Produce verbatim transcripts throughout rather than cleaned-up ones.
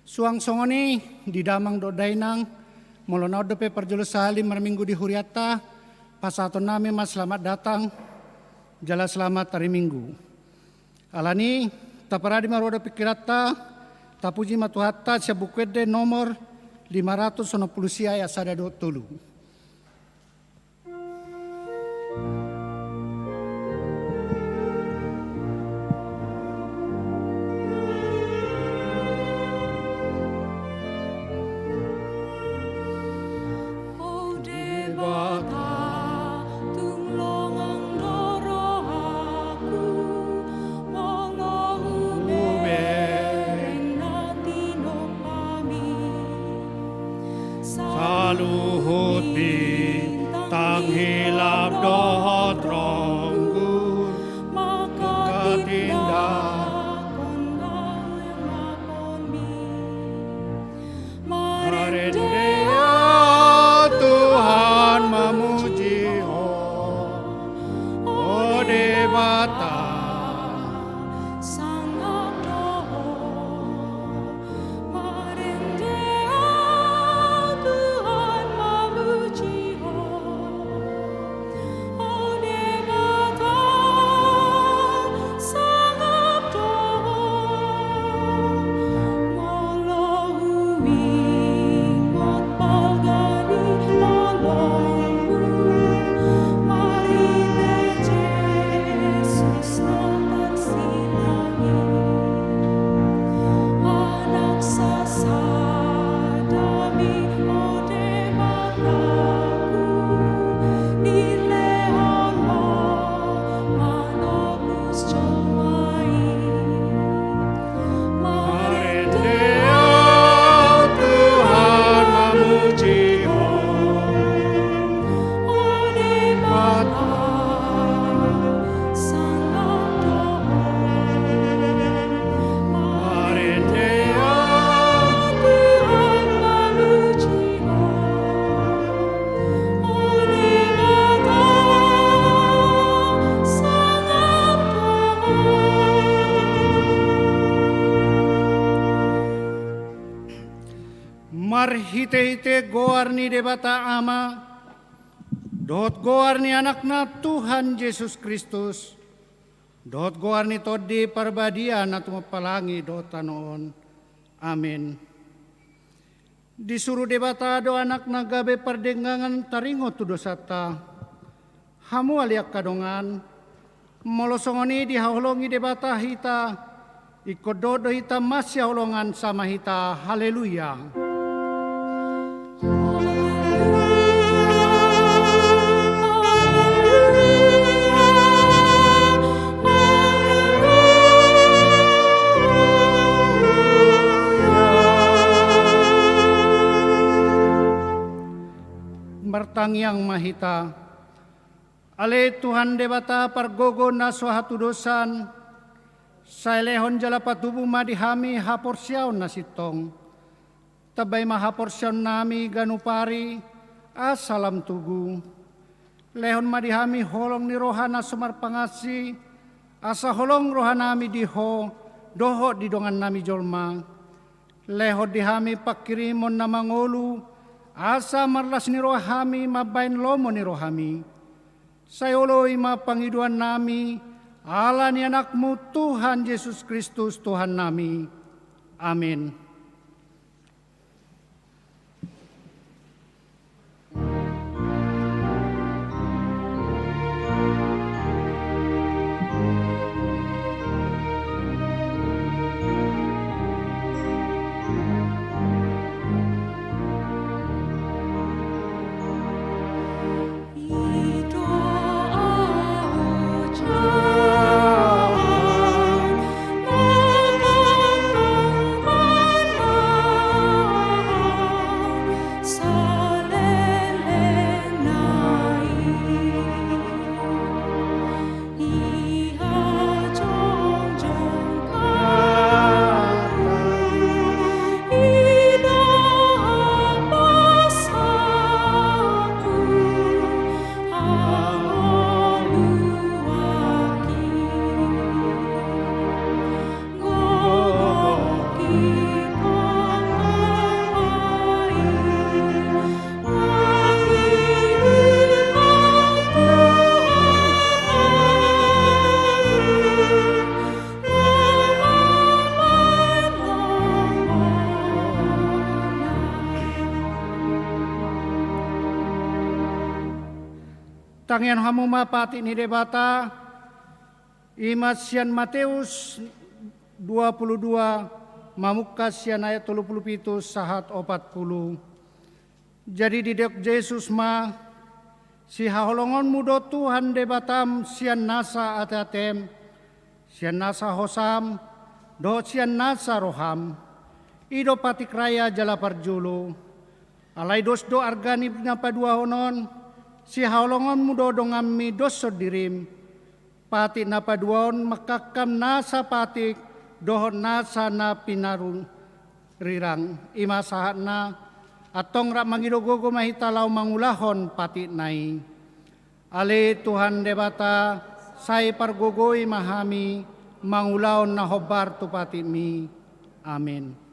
Suang songon i, di damang dohot dainang, molo na on dope parjolo sahali marminggu di hurianta, pasahaton nami ma selamat datang, jala selamat hari Minggu. Alani, taparadi ma roha dohot pingkiranta, tapuji ma Tuhanta sian Buku Ende nomor lima ratus onom pulu sia ayat sada dohot tolu. O Debata, tung longang do rohaku, molo hubereng na tinompami. Saluhut bintang hilap dohot ronggur, mangkatindangkon laponmi. Marende ahu Tuhan mamuji Ho, o Debata, sangap do Ho. Marende ahu Tuhan mamuji Ho, o Debata, sangap do Ho. Molo huingot balga ni holongMu, marhite Jesus na tarsilang i. Anak sasada mi, o Debataku, dilehon Ho manobus jolma i. Marende ahu Tuhan mamuji Ho, o Debata, sangap do Ho. Marende ahu Tuhan mamuji Ho, o Debata, sangap do Ho. Marhitehite goar ni Debata Ama, dohot goar ni Anakna Tuhan Jesus Kristus, dohot goar ni Tondi Parbadia na tumompa langit dohot tano on. Amen. Disuru Debata do Anakna gabe pardenggan taringot tu dosanta. Hamu ale angka dongan, molo songon i dihaholongi Debata hita, ingkon dohot do hita masihaholongan sama hita. Haleluya. Martangiang ma hita. Ale Tuhan Debata pargogo na so hatudosan, sai lehon jala patubu ma di hami haporseaon na sintong. Tambai ma haporseaon nami ganup ari, asa lam tugu. Lehon ma di hami holong ni roha na so marpangansi, asa holong roha nami di Ho, dohot di dongan nami jolma. Lehon di hami panghirimon na mangolu, asa marlas ni roha hami mambahen lomo ni rohami. Sai oloi ma pangidoan nami, ala ni Anakmu Tuhan Jesus Kristus Tuhan nami. Amen. Tangiang hamu ma patik ni Debata, i ma sian Mateus dua puluh dua, mamungka sian ayat tolu puluh pitu sahat opat puluh. Jadi didok Jesus ma, sihaholongonmu do Tuhan Debatam sian nasa ateatem, sian nasa hosam, dohot sian nasa roham. I do patik raya jala parjolo. Alai dos do arga ni na paduahon on, sihaholongonmu do donganmi doshon dirim. Patik na paduahon mangkangkam nasa patik, dohot nasa na pinarung rirang. I ma sahatna, antong rap mangido gogo ma hita laho mangulahon patikna i. Ale Tuhan Debata, sai pargogoi ma hami, mangulahon na hombar tu patikmi. Amin.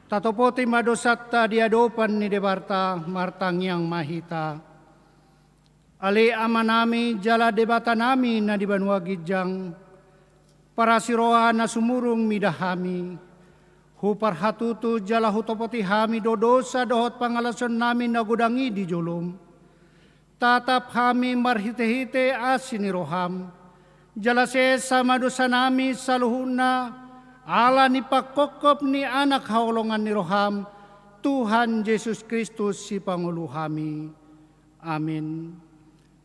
Tatopoti ma dosanta di adopan ni Debata, martangiang ma hita. Ale Amanami jala Debatanami na di banua ginjang, parasi roha na sumurung mida hami. Huparhatutu jala hutopoti hami do dosa dohot pangalaosionnami na godang i di jolom. Tatap hami marhitehite asi ni roham. Jala sesa ma dosanami saluhutna, ala ni pangkophop ni Anak haholongan ni roham, Tuhan Jesus Kristus Sipangolu hami. Amin.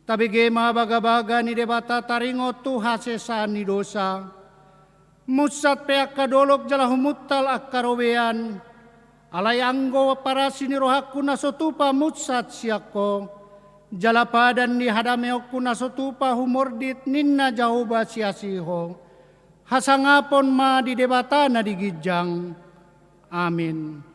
Tabege ma bagabaga ni Debata taringot tu hasesaan ni dosa. Munsat pe angka dolok jala humuntal angka robean. Alai anggo parasi ni rohangku na so tupa munsat sian Ho, jala padan ni hadameonku na so tupa humordit, ninna Jahowa siasi Ho. Hasangapon ma di Debata na di ginjang. Amin.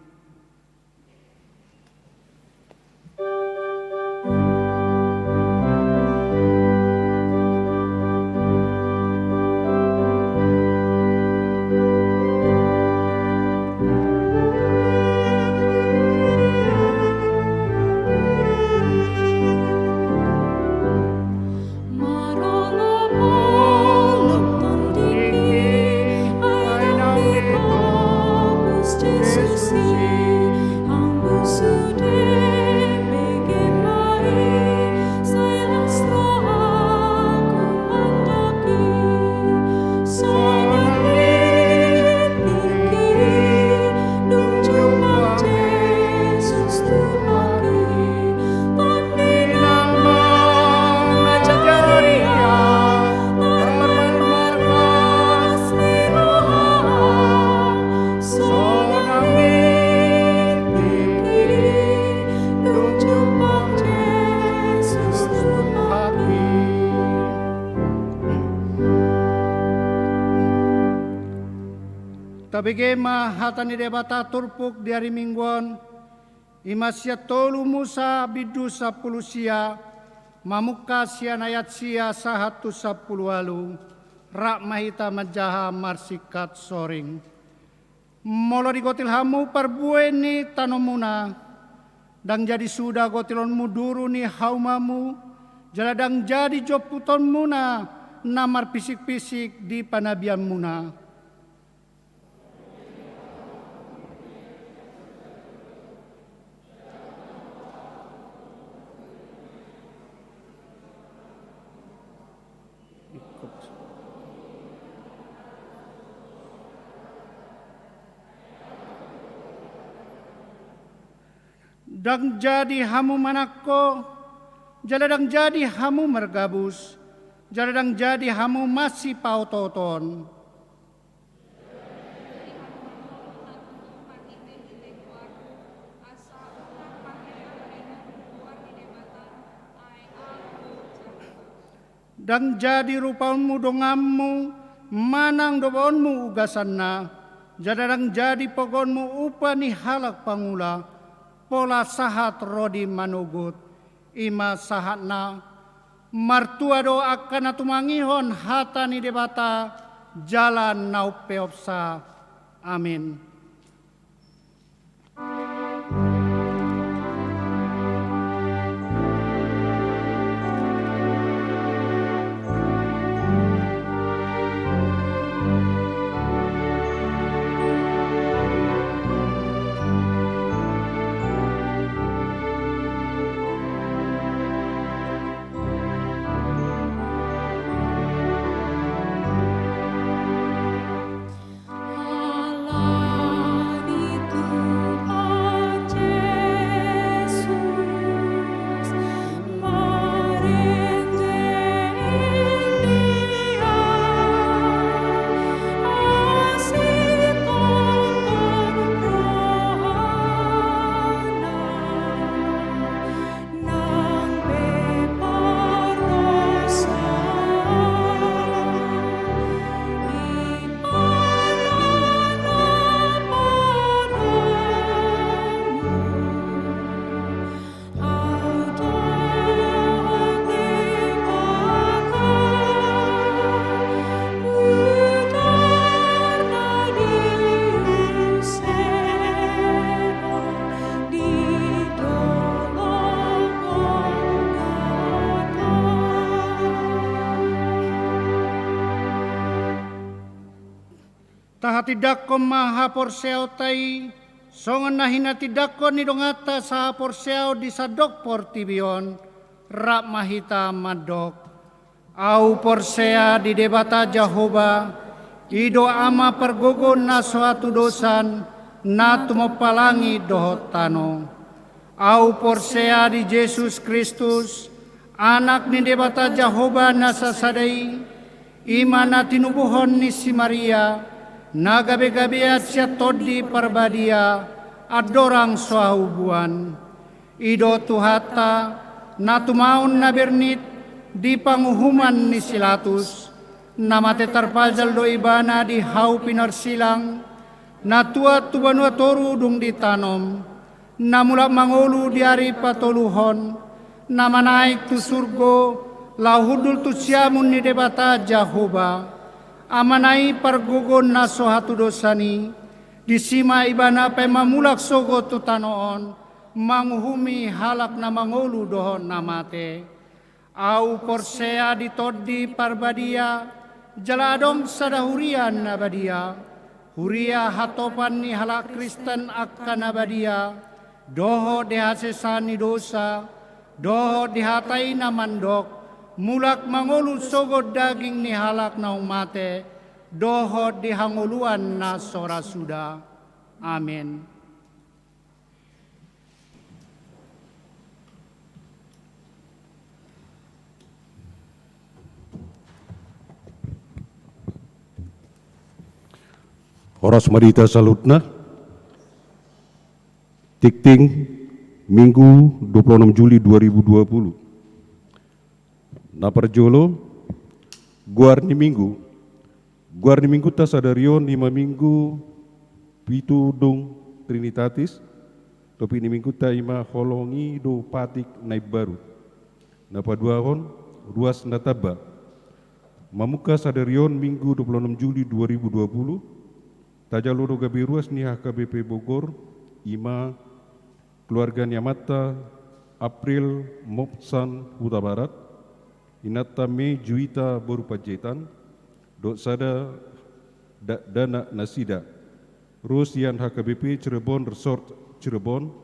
Tabege ma hata ni Debata turpuk di ari Minggu on. I ma sian tolu Musa bindu sampulu sia, mamungka sian ayat sia sahat tu sampulu ualu. Rap ma hita manjaha marsingkat soring. Molo digotil hamu parbue ni tanomuna, ndang jadi suda gotilonmu duru ni haumamu, jala ndang jadi jomputonmuna na marpisikpisik di panabianmuna. Ndang jadi hamu manangko, jala ndang jadi hamu margabus, jala ndang jadi hamu masipaotooton. Ndang jadi rupaonmu donganmu, manang dobaonmu ugasanna, jala ndang jadi pogonmu upa ni halak pangula, pola sahat ro di manogot, i ma sahatna. Martua do angka na tumangihon hata ni Debata, jala na umpeopsa. Amin. Tahatindangkon ma haporseaonta i, songon na hinatindangkon ni donganta sahaporseaon di sandok portibi on, rap ma hita mandok. Ahu porsea di Debata Jahowa, i do Ama pargogo na so hatudosan, na tumompa langit dohot tano. Ahu porsea di Jesus Kristus, Anak ni Debata Jahowa na sasada i, i ma na tinubuhon ni si Maria, na gabegabean sian Tondi Parbadia, andorang so hahubuan. I do Tuhanta, na tumaon na bernit di panguhuman ni si Latus, na mate tarpajal do ibana di hau pinarsilang, na tuat tu banua toru dung ditanom, na mulak mangolu di ari patoluhon, na manaek tu surgo, laho hundul tu siamun ni Debata Jahowa, Amana i pargogo na so hatudosan i, disi ma ibana paima mulak sogot tu tano on, manguhumi halak na mangolu dohot na mate. Ahu porsea di Tondi Parbadia, jala adong sada huria na badia, huria hatopan ni halak Kristen angka na badia, dohot di hasesaan ni dosa, dohot di hata i na mandok, mulak mangolu sogot daging ni halak naung mate, dohot di hangoluan na so ra suda. Amen. Horas ma di hita saluhutna. Tingting, Minggu, dua puluh enam Juli dua ribu dua puluh. Na parjolo, goar ni Minggu. Goar ni Minggunta sadari on i ma Minggu pitu dung Trinitatis, topik ni Minggunta i ma holong i do patik na imbaru. Na paduahon, ruas na tamba. Mamungka sadari on Minggu dua puluh enam Juli dua ribu dua puluh, tajalo do gabe ruas ni H K B P Bogor, i ma keluarga ni amanta April Mopsan Hutabarat, inanta Me Juwita boru Panjaitan, dohot sada da-, dakdanak nasida. Ro sian H K B P Cirebon Resort Cirebon,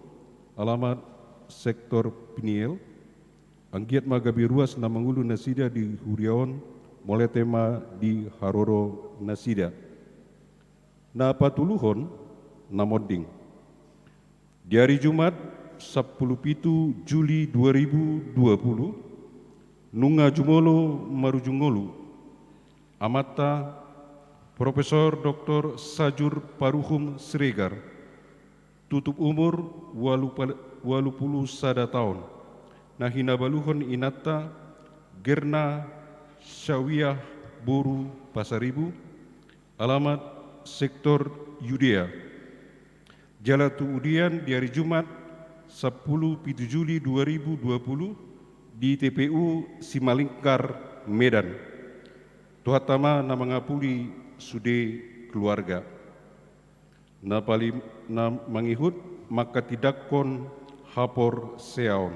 alamat sektor Pniel. Anggiat ma gabe ruas na mangolu nasida di huria on, mauliate ma di haroro nasida. Na patoluhon, na monding. Di ari Jumat, Sampulu pitu Juli dua ribu dua puluh, nunga jumolo marujung ngolu amanta Profesor Doktor Sajur Paruhum Siregar, tutup umur ualu pal-, ualu pulu sada taon, na hinabaluhon inanta Gerna Sawiah boru Pasaribu, alamat sektor Yudea. Jala tu udian di ari Jumat, sampulu pitu Juli dua ribu dua puluh, di T P U Simalingkar, Medan. Tuhanta ma na mangapuli sude keluarga. Na palim-, na mangihut manghatindanghon haporseaon.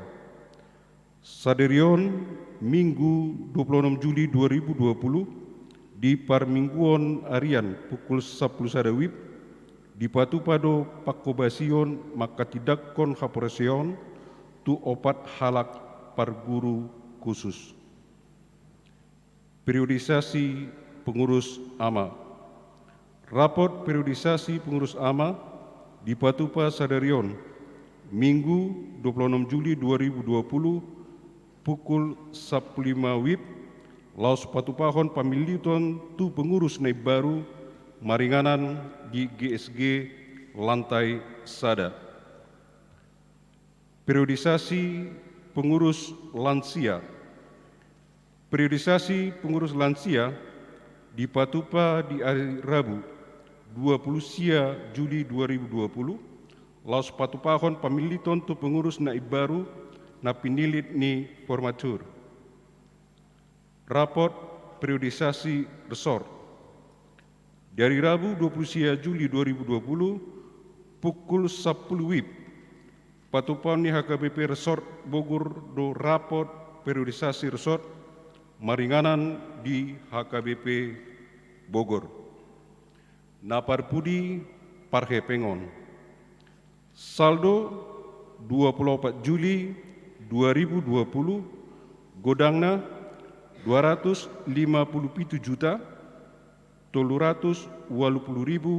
Sadari on, Minggu dua pulu onom Juli dua ribu dua puluh, di parmingguon arian pukul sampulu sada wib, dipatupa do panghobasion manghatindanghon haporseaon tu opat halak parguru khusus. Periodisasi pengurus ama. Rapot periodisasi pengurus ama dipatupa sadari on, Minggu dua pulu onom Juli dua ribu dua puluh, pukul sampulu lima wib, laos patupahon pamiliton tu pengurus na imbaru maringanan di G S G lantai sada. Periodisasi pengurus lansia. Periodisasi pengurus lansia dipatupa di ari Rabu, dua pulu sia Juli dua ribu dua puluh, laos patupahon pamiliton tu pengurus na imbaru na pinillit ni formatur. Rapot periodisasi resort. Di ari Rabu dua pulu sia Juli dua ribu dua puluh, pukul sampulu wib, patupaon ni H K B P Resort Bogor do rapot periodisasi resort maringanan di H K B P Bogor. Na parpudi parhepengon. Saldo dua pulu opat Juli dua ribu dua puluh, godangna dua ratus lima pulu pitu juta tolu ratus ualu pulu ribu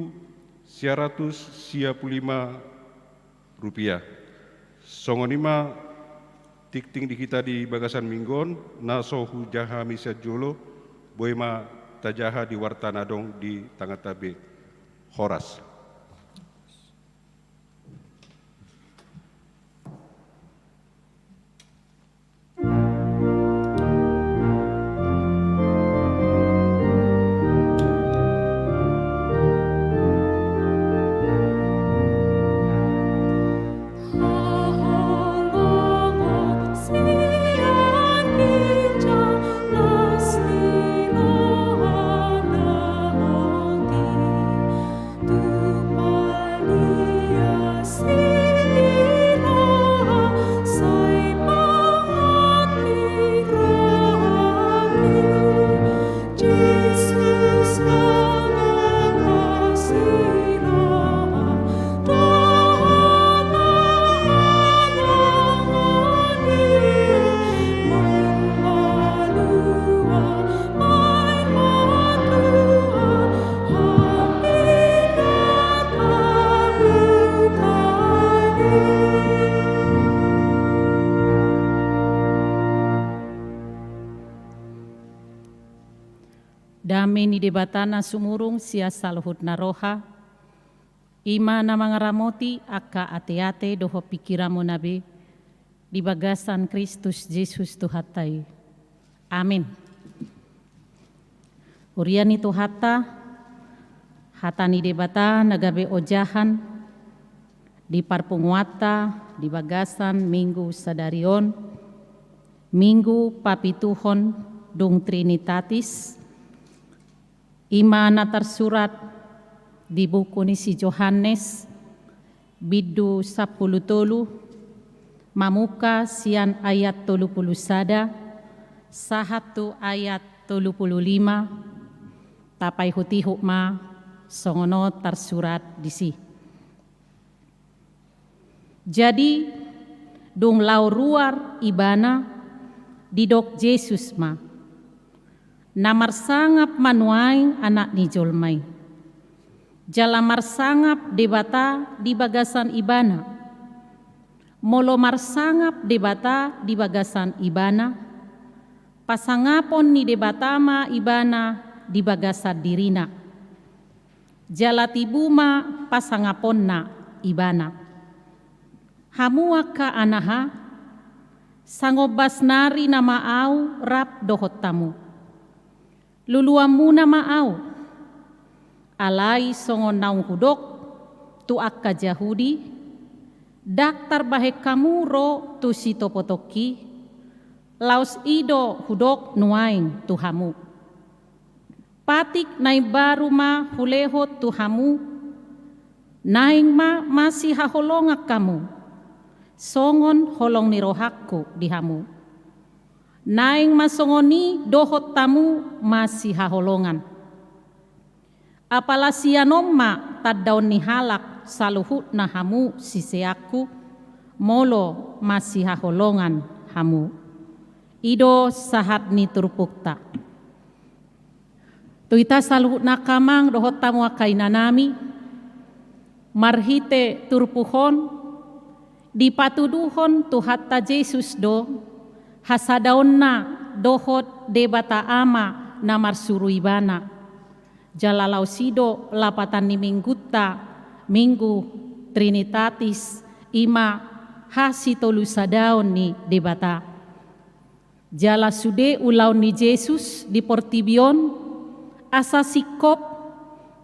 sia ratus sia pulu lima rupiah. Songon i ma tingting di hita di bagasan minggu on, na so hujaha hami sian jolo, boi ma tajaha di warta na adong di tanganta be. Horas. Dame ni Debata na sumurung sian saluhut na roha, i ma na mangaramoti angka ateate dohot pingkiranmuna be, di bagasan Kristus Jesus Tuhanta i. Amin. Huria ni Tuhanta, hata ni Debata na gabe ojahan di parpunguanta di bagasan Minggu sadari on, Minggu papituhon dung Trinitatis, i ma na tarsurat di buku ni si Johannes, bindu sampulu tolu, mamungka sian ayat tolu pulu sada sahat tu ayat tolu pulu lima, tapaihutihut ma songon on tarsurat disi. Jadi, dung laho ruar ibana, didok Jesus ma: Na marsangap ma nuaeng Anak ni jolma i. Jala marsangap Debata di bagasan ibana. Molo marsangap Debata di bagasan ibana, pasangapon ni Debata ma ibana di bagasan dirina. Jala tibu ma pasangaponna ibana. Hamu angka anaha, sangombas nari nama au rap dohot hamu. Luluanmuna ma au. Alai songon naung hudok tu angka Jahudi, ndang tarbahen hamu ro tu sitopotongki, laos i do hudok nuaeng tu hamu. Patik na imbaru ma hulehon tu hamu, naeng ma masihaholongan hamu, songon holong ni rohangku di hamu. Naeng ma songon i dohot hamu masihaholongan. Apala sian on ma tandaon ni halak saluhutna hamu siseanku, molo masihaholongan hamu. I do sahat ni turpukta. Tu hita saluhutna angka amang dohot hamu angka inanami, marhite turpuk on, dipatuduhon Tuhanta Jesus do hasadaonna dohot Debata Ama na marsuru ibana. Jala laos i do lapatan ni minggunta, Minggu Trinitatis, i ma hasitolusadaon ni Debata. Jala sude ulaon ni Jesus di portibi on, asa singkop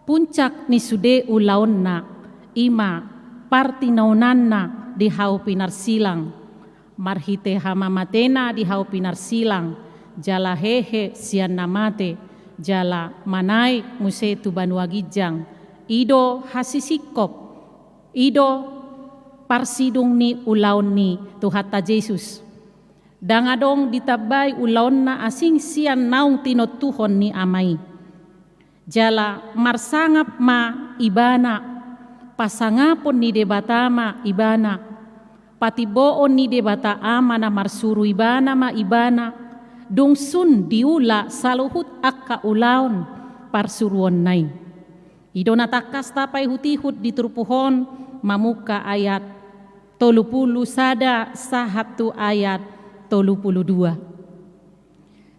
puncak ni sude ulaonna, i ma partinaonanna di hau pinarsilang, marhite hamamatena di hau pinarsilang, jala hehe sian na mate, jala manaek muse tu banua ginjang, i do hasisingkop, i do parsidung ni ulaon ni Tuhanta Jesus. Ndang adong ditambai ulaonna asing sian naung tinontuhon ni Ama i. Jala marsangap ma ibana, pasangapon ni Debata ma ibana, patimboon ni Debata Ama na marsuru ibana ma ibana, dung sun diula saluhut angka ulaon parsuruonna i. I do na tangkas tapaihutihut di turpuk on, mamungka ayat tolu pulu sada sahat tu ayat tolu pulu dua.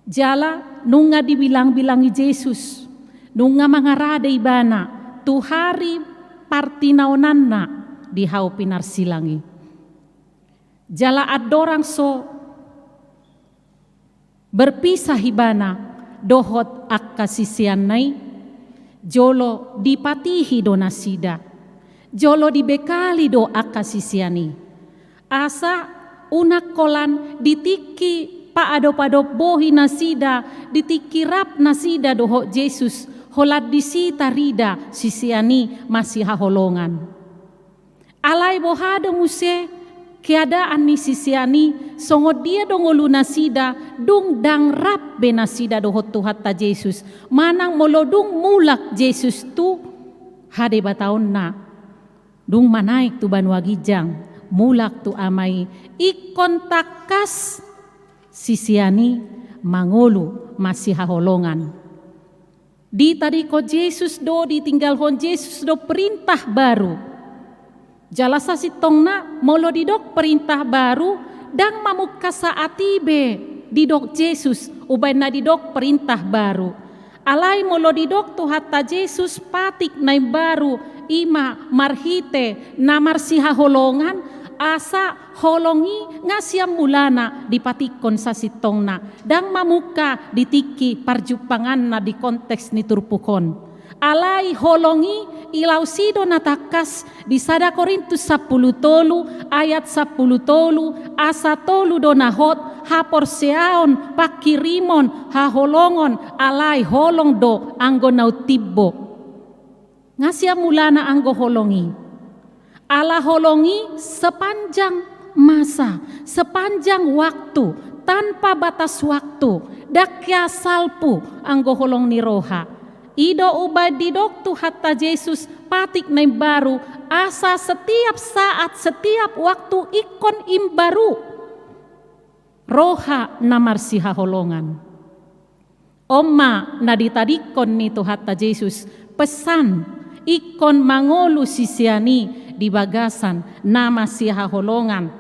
Jala nunga dibilangbilangi Jesus, nunga mangarade ibana tu hari partinaonanna di hau pinarsilang i. Jala andorang so berpisah ibana dohot angka siseanna i, jolo dipatihi do nasida, jolo dibekali do angka sisean i. Asa unang holan di tingki paadopadop bohi nasida, di tingki rap nasida dohot Jesus, holan disi tarida sisean i masihaholongan. Alai boha do muse keadaan ni sisean i, songon dia do ngolu nasida, dung ndang rap be nasida dohot Tuhanta Jesus, manang molo dung mulak Jesus tu hadebataonna, dung manaek tu banua ginjang, mulak tu Ama i, ingkon tangkas sisean i mangolu masihaholongan. Ditadingkon Jesus do, ditinggalhon Jesus do perintah baru. Jala sasintongna molo didok perintah baru, ndang mamungka saat i be didok Jesus, umbahen na didok perintah baru. Alai molo didok Tuhanta Jesus patik na imbaru, i ma marhite na marsihaholongan, asa holong i nga sian mulana dipatikkon sasintongna, ndang mamungka di tingki parjumpanganna di konteks ni turpuk on. Alai holong i, ilaos i do na tangkas di sada Korintus sampulu tolu ayat sampulu tolu, asa tolu do na hot haporseaon, pangkirimon, haholongon, alai holong do anggo na umtimbo. Nga sian mulana anggo holong i. Ala holong i sepanjang masa, sepanjang waktu, tanpa batas waktu, ndang hea salpu anggo holong ni roha. I do umbahen didok Tuhanta Jesus patik na imbaru, asa setiap saat, setiap waktu ingkon imbaru roha na marsihaholongan. On ma na ditadingkon ni Tuhanta Jesus, pesan ingkon mangolu sisean i di bagasan na masihaholongan,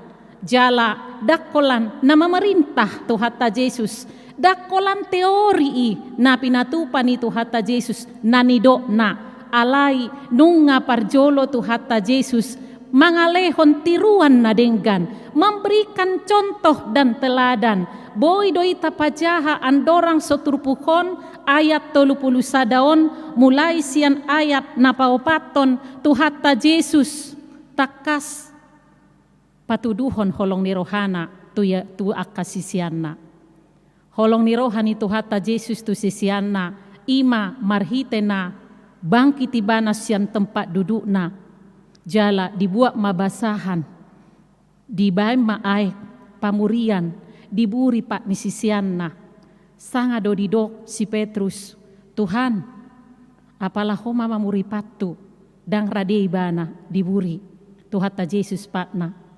Jala ndang holan na mamarintah Tuhanta Jesus, ndang holan teori i na pinatupa ni Tuhanta Jesus na nidokna, alai nunga parjolo Tuhanta Jesus mangalehon tiruan na denggan, memberikan contoh dan teladan. Boi do i tapajaha andorang so turpuk on, ayat tolu pulu sada on, mulai sian ayat na paopathon, Tuhanta Jesus tangkas patuduhon holong ni rohana tu ia, tu angka siseanna. Holong ni roha ni Tuhanta Jesus tu siseanna, i ma marhite na bangkit ibana sian tempat dudukna, jala dibuat ma basahan, dibaen ma aek pamurian, diburi pat ni siseanna. Sanga do didok si Petrus, "Tuhan, apala Ho ma mamuri pathu?" Ndang rade ibana diburi Tuhanta Jesus patna.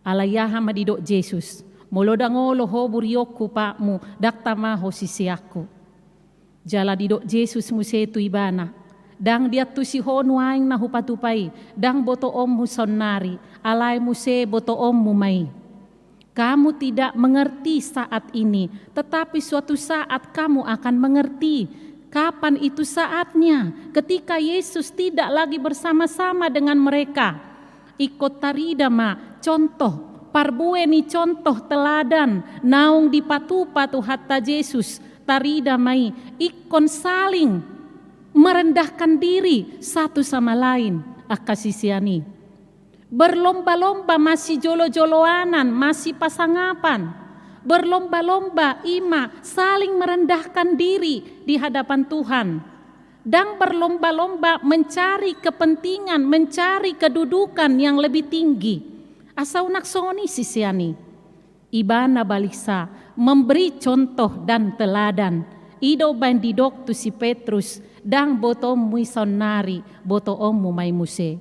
Alai aha ma didok Jesus, "Molo ndang olo Ho burionku patmu, ndang tama Ho siseanku." Jala didok Jesus muse tu ibana, "Ndang diantusi ho nuaeng na hupatupa i, ndang botoonmu saonnari, alai muse botoonmu ma i. Kamu tidak mengerti saat ini, tetapi suatu saat kamu akan mengerti." Kapan itu saatnya? Ketika Yesus tidak lagi bersama-sama dengan mereka. Ingkon tarida ma contoh, parbue ni contoh teladan naung dipatupa Tuhanta Jesus, tarida ma i, ingkon saling merendahkan diri satu sama lain, angka sisean i. Berlomba-lomba masijolo-joloanan, masipasangapan. Berlomba-lomba i ma saling merendahkan diri di hadapan Tuhan. Ndang berlomba-lomba mencari kepentingan, mencari kedudukan yang lebih tinggi. Asa unang songon i sisean i. Ibana balisa memberi contoh dan teladan. I do umbaen didok tu si Petrus, "Ndang botoonmu i saonnari, botoonmu ma i muse."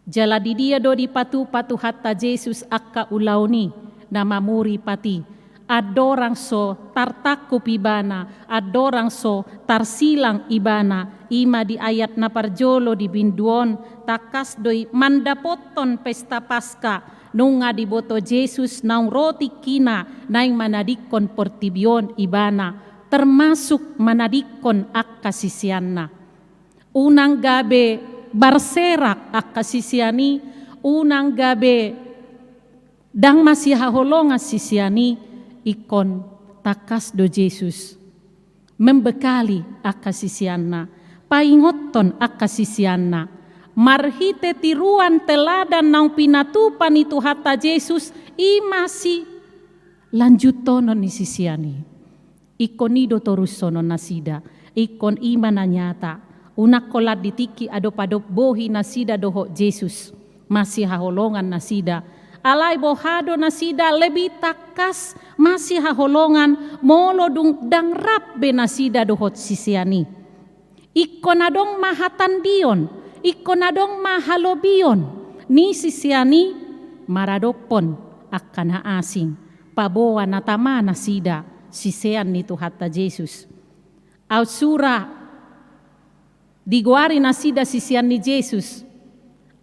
Jala di dia do dipatupa Tuhanta Jesus angka ulaon i na mamuri pat i? Andorang so tartangkup ibana, andorang so tarsilang ibana, i ma di ayat na parjolo di bindu on, tangkas do i mandapothon pesta Paska, nunga diboto Jesus naung ro tingkina naeng manadingkon portibi on ibana, termasuk manadingkon angka siseanna. Unang gabe barserak angka sisean i, unang gabe ndang masihaholongan sisean i, ingkon tangkas do Jesus membekali angka siseanna, paingothon angka siseanna, marhite tiruan teladan naung pinatupa ni Tuhanta Jesus, i ma silanjuthonon ni sisean i. Ingkon i do torushonon nasida, ingkon i ma na nyata. Unang holan di tingki adop-adop bohi nasida dohot Jesus masihaholongan nasida. Alai boha do nasida lebih tangkas masihaholongan molo dung ndang rap be nasida dohot sisean i. Ingkon adong ma hatandion, ingkon adong ma halobion ni sisean i maradophon angka na asing, paboa na tama nasida sisean ni Tuhanta Jesus. Aut sura digoari nasida sisean ni Jesus,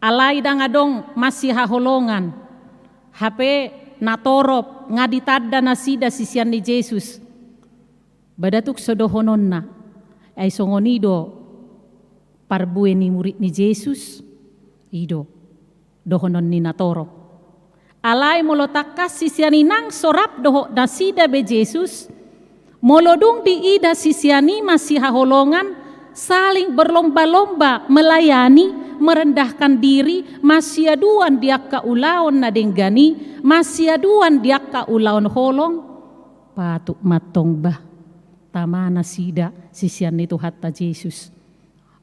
alai ndang adong masihaholongan, hape natorop nga ditanda nasida sisean ni Jesus. Ba da tuk so dohononna, ai songon i do parbue ni murid ni Jesus, i do dohonon ni natorop. Alai molo tangkas sisean i nang so rap dohot nasida be Jesus, molo dung diida sisean i masihaholongan, saling berlomba-lomba melayani, merendahkan diri, masiaduan di angka ulaon na denggan i, masiaduan di angka ulaon holong, patut ma antong bah tama nasida sisean ni Tuhanta Jesus.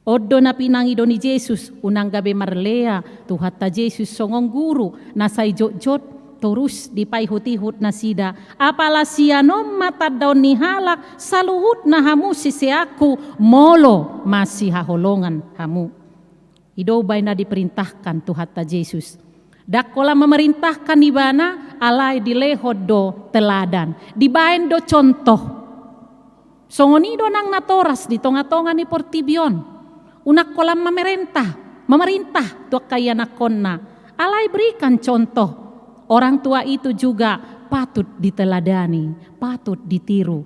On do na pinangido ni Jesus, unang gabe marlea Tuhanta Jesus songon guru na sai jotjot, torus dipaihut-ihut nasida, apala sian on ma tandaon ni halak saluhutna hamu siseanku molo masihaholongan hamu. I do umbaen na diperintahkan Tuhanta Jesus. Ndang holan memerintahkan ibana, alai dilehon do teladan. Dibaen do contoh. Songon i do nang natoras di tonga-tonga ni portibi on. Unang holan mamerentah, memerintah tu angka ianakhonna. Alai berikan contoh. Orang tua itu juga patut diteladani, patut ditiru,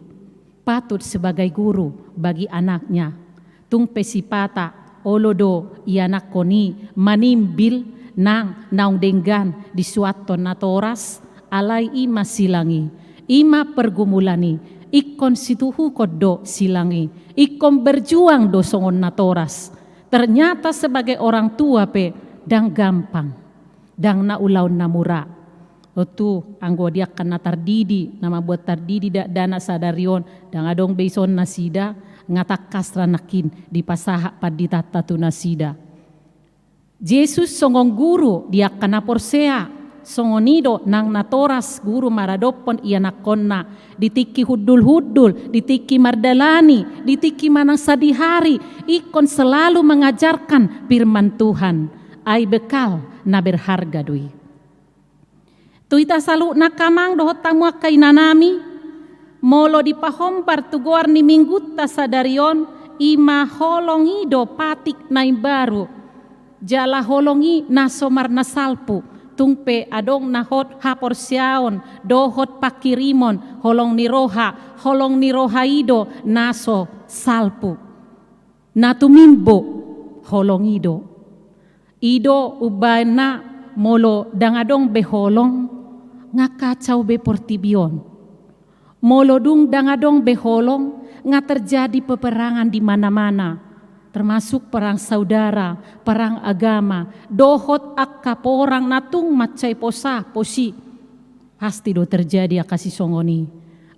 patut sebagai guru bagi anaknya. Tung pe sipata, olo do ianakhon i manimbil nang naung denggan disuanhon natoras, alai i ma silang i, i ma pergumulan i, ingkon situhukon do silang i, ingkon berjuang do songon natoras. Ternyata sebagai orang tua pe ndang gampang. Ndang na ulaon na mura. Otu, anggo di angka na tardidi, na mambuat tardidi dakdanak sadari on, ndang adong be ison nasida, nga tangkas ra nangkin dipasahat panditanta tu nasida. Jesus songon guru di angka na porsea, songon i do nang natoras guru maradophon ianakhonna, di tingki hundul-hundul, di tingki mardalani, di tingki manang sadihari, ingkon selalu mengajarkan firman Tuhan, ai bekal na berharga do i. Tu hita saluhutna angka amang dohot hamu angka inanami, molo dipahombar tu goar ni minggunta sadari on, i ma holong i do patik na imbaru. Jala holong i na so marnasalpu, tung pe adong na hot haporseaon, dohot pangkirimon, holong ni roha, holong ni roha i do na so salpu. Na tumimbo holong i do. I do umbahen na molo ndang adong be holong, nga kacau be portibi on. Molo dung ndang adong be holong, nga terjadi peperangan di mana-mana, termasuk perang saudara, perang agama, dohot angka porang na tung mansai posa, posi. Pasti do terjadi angka sisongon i.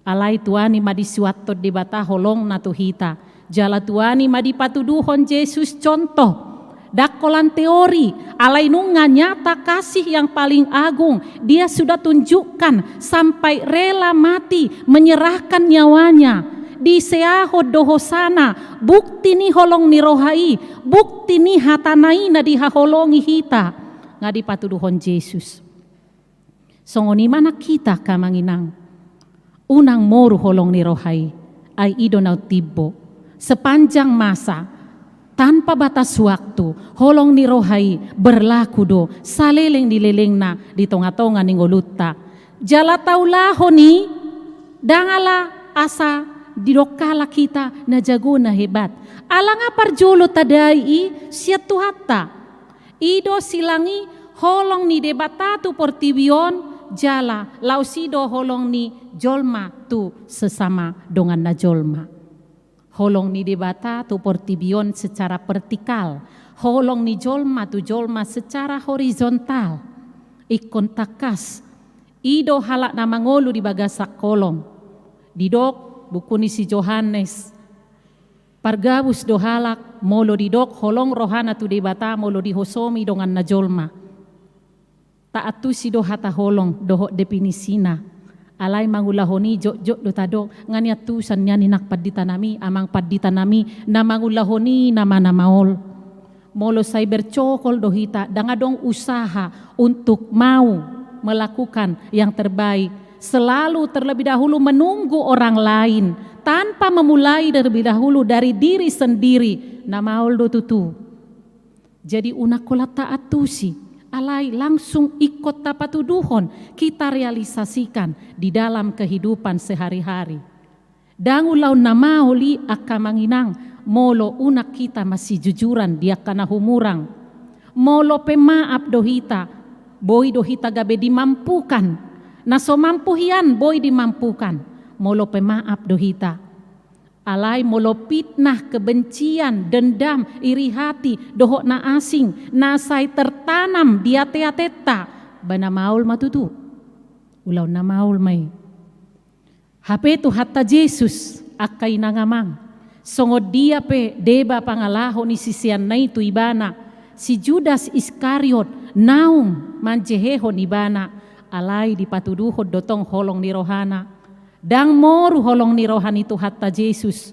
Alai tuani ma disuanhon Debata holongna tu hita. Jala tuani ma dipatuduhon Jesus contoh. Ndang holan teori, alai nunga nyata kasih yang paling agung. Dia sudah tunjukkan sampai rela mati, menyerahkan nyawanya. Diseahon do hosana, bukti ni holong ni roha i, bukti ni hatana i na dihaholongi hita. Nga dipatuduhon Jesus. Songon i ma nang hita angka amang inang. Unang moru holong ni roha i, ai i do na umtimbo. Sepanjang masa, tanpa batas waktu, holong ni roha i berlaku do saleleng ni lelengna di tonga-tonga ni ngolunta. Jala taulahon i, ndang ala asa didok halak hita na jago na hebat. Ala nga parjolo tadai i sian Tuhanta. I do silang i holong ni Debata tu portibi on, jala laos i do holong ni jolma tu sesama donganna jolma. Holong ni Debata tu portibi on secara vertikal, holong ni jolma tu jolma secara horizontal. Ingkon tangkas, i do halak na mangolu di bagasan holong. Didok buku ni si Johannes, pargabus do halak molo didok holong rohana tu Debata molo dihosomi donganna jolma. Taantusi do hata holong dohot definisina. Alai mangulahon i jotjot do tadok, nga niantusan nian inang pandita nami, amang pandita nami, na mangulahon i nama na maol. Molo sai bercokol do hita, ndang adong usaha untuk mau melakukan yang terbaik. Selalu terlebih dahulu menunggu orang lain, tanpa memulai terlebih dahulu dari diri sendiri. Na maol do tutu. Jadi unang holan taantusi, alai langsung ingkon tapatuduhon, kita realisasikan di dalam kehidupan sehari-hari. Ndang ulaon na maol i angka amang inang, molo unang hita masijujuran di angka na humurang. Molo pemaaf do hita, boi do hita gabe dimampukan. Na so mampu hian boi dimampukan. Molo pemaaf do hita. Alai molo fitnah, kebencian, dendam, iri hati, dohot na asing, na sai tertanam di ateatenta, ba na maol ma tutu. Ulaon na maol ma i. Hape Tuhanta Jesus, angka inang amang, songon dia pe deba pangalaho ni siseanna i tu Ibana, si Judas Iskariot naung manjehehon Ibana, alai dipatuduhon do tong holong ni rohana. Ndang moru holong ni roha ni Tuhanta Jesus.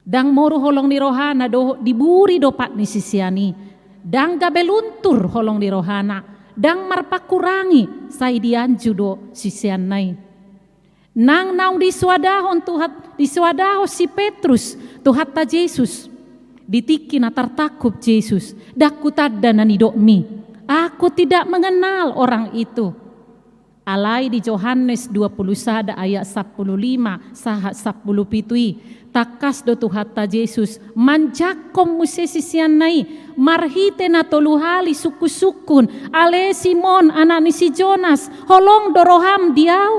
Ndang moru holong ni rohana dohot diburi do pat ni sisean i. Ndang gabe luntur holong ni rohana. Ndang marpangkurangi, sai dianju do siseanna i. Nang naung disoadahon Tuhan, disoadahon si Petrus, Tuhanta Jesus. Di tingki na tartangkup Jesus, ndang hutanda na nidokmi. Aku tidak mengenal orang itu. Alai di Johannes dua pulu sada ayat sampulu lima sahat sampulu pitu i, tangkas do Tuhanta Jesus manjangkon muse siseanna i, marhite na tolu hali sungkun-sungkun, "Ale Simon, anak ni si Jonas, holong do roham di Ahu?"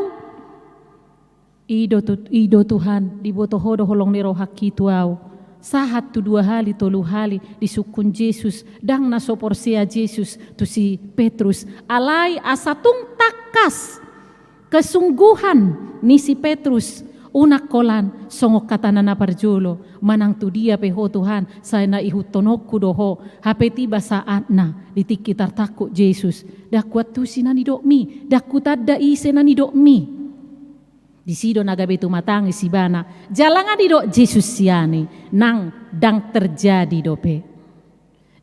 "I do tu-, i do Tuhan, diboto Ho do holong ni rohangki tu ahu." Sahat tu dua hali, tolu hali disungkun Jesus, ndang na so porsea Jesus tu si Petrus. Alai asa tung tangkas kesungguhan ni si Petrus, unang holan songon hatana na parjolo, "Manang tu dia pe Ho Tuhan, sai na ihuthononku do Ho, hape tiba saatna." Di tingki tartangkup Jesus, "Ndang huantusi na nidokmi, ndang hutanda ise na nidokmi." Disi do na gabe tumatangis ibana, jala nga didok Jesus sian i, "Nang, ndang terjadi dope."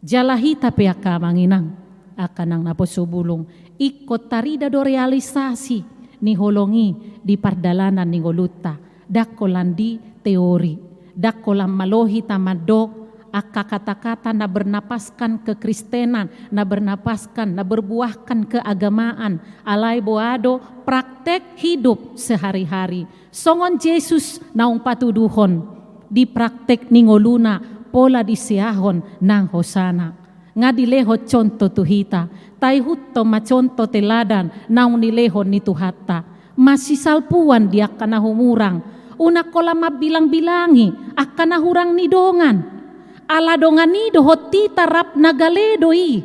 Jala hita pe angka amang inang, angka nang naposo bulung, ingkon tarida do realisasi ni holong i di pardalanan ni ngolunta, ndang holan di teori, ndang holan malo hita mandok angka kata-kata na bernapaskan kekristenan, na bernapaskan, na berbuahkan keagamaan, alai boha do praktek hidup sehari-hari. Songon Jesus naung patuduhon di praktek ni ngoluna pola diseahon nang hosana. Nga dilehon conto tu hita, taihuthon ma conto teladan naung nilehon ni Tuhanta. Masisalpuan di angka na humurang, unang holan mambilang-bilangi angka na hurang ni dongan. Ala dongan i dohot hita rap na gale do i.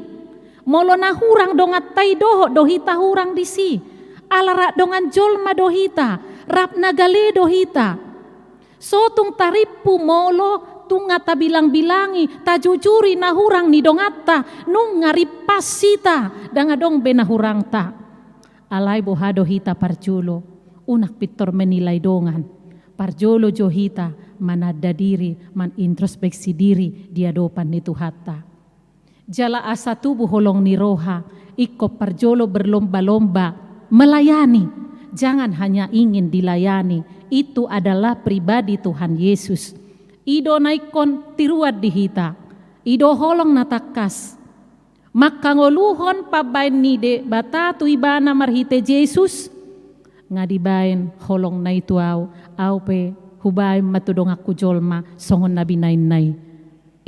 Molo na hurang donganta i, dohot do hita hurang disi. Ala rap dongan jolma do hita, rap na gale do hita. So tung tarimpu molo tung nga tabilang-bilangi, tajujuri na hurang ni donganta, nunga rimpas hita, ndang adong be na hurangta. Alai boha do hita parjolo, unang pintor menilai dongan. Parjolo jo hita mananda diri, manintrospeksi diri di adopan ni Tuhanta. Jala asa tubu holong ni roha, ingkon parjolo berlomba-lomba melayani. Jangan hanya ingin dilayani, itu adalah pribadi Tuhan Yesus. I do na ingkon tiruan di hita, i do holong na tangkas. Manghangoluhon pambaen ni Debata tu ibana marhite Jesus, nga dibaen holongna i tu ahu, ahu pe hubaen ma tu donganku jolma songon na binaenna i.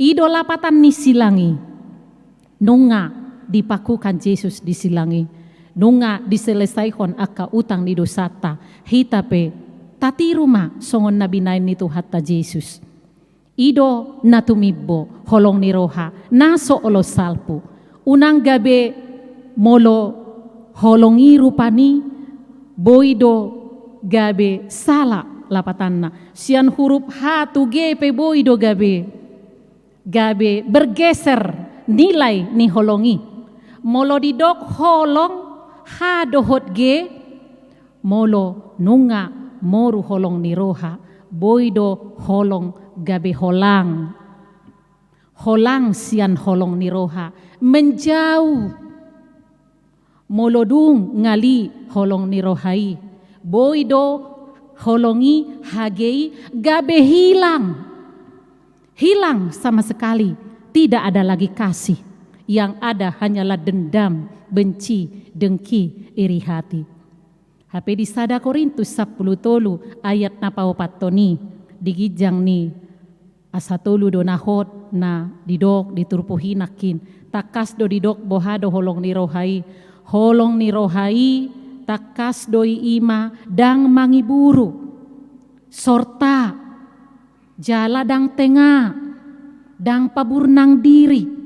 I do lapatan ni silang i. Nunga dipakukan Jesus di silang i. Nunga diselesaihon angka utang ni dosanta. Hita pe tatiru ma songon na binaen ni Tuhanta Jesus. I do na tumimbo holong ni roha, na so olo salpu. Unang gabe molo holong i rupani, boi do gabe sala lapatanna. Sian hurup H tu G pe boi do gabe, gabe bergeser nilai ni holong i. Molo didok holong H dohot G, molo nunga moru holong ni roha, boi do holong gabe holang. Holang sian holong ni roha, menjauh. Molo dung ngali holong ni roha i, boi do holong i, H G i, gabe hilang. Hilang sama sekali, tidak ada lagi kasih. Yang ada hanyalah dendam, benci, dengki, iri hati. Hape di sada Korintus sampulu tolu ayat na paopathon i, di ginjang ni asa tolu do na hot na didok di turpuk i nangkin, tangkas do didok boha do holong ni roha i. Holong ni roha i tangkas do i, i ma ndang mangiburu, sorta, jala ndang tenga, ndang paburnang diri.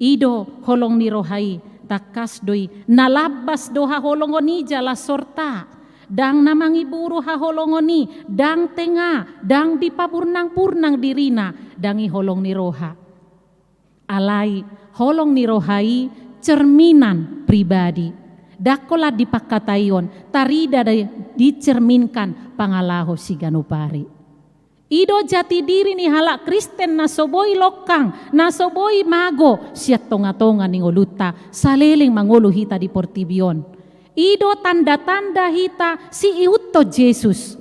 I do holong ni roha i, tangkas do i, na lambas do haholongon i jala sorta, ndang na mangiburu haholongon i, ndang tenga, ndang dipaburnang-burnang dirina, ndang i holong ni roha. Alai holong ni roha i cerminan pribadi. Ndang holan dipangkataion, tarida di, dicerminkan pangalaho siganup ari. I do jati diri ni halak Kristen na so boi longkang, na so boi mago sian tonga-tonga ni ngolunta, saleleng mangolu hita di portibi on. I do tanda-tanda hita siihuthon Jesus.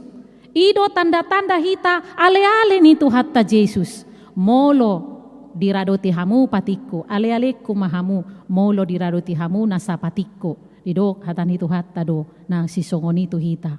I do tanda-tanda hita ale-ale ni Tuhanta Jesus. Molo diradoti hamu patikku, ale-alengku ma hamu, molo diradoti hamu nasa patikku. Didok hata ni Tuhanta do na sisongon i tu hita.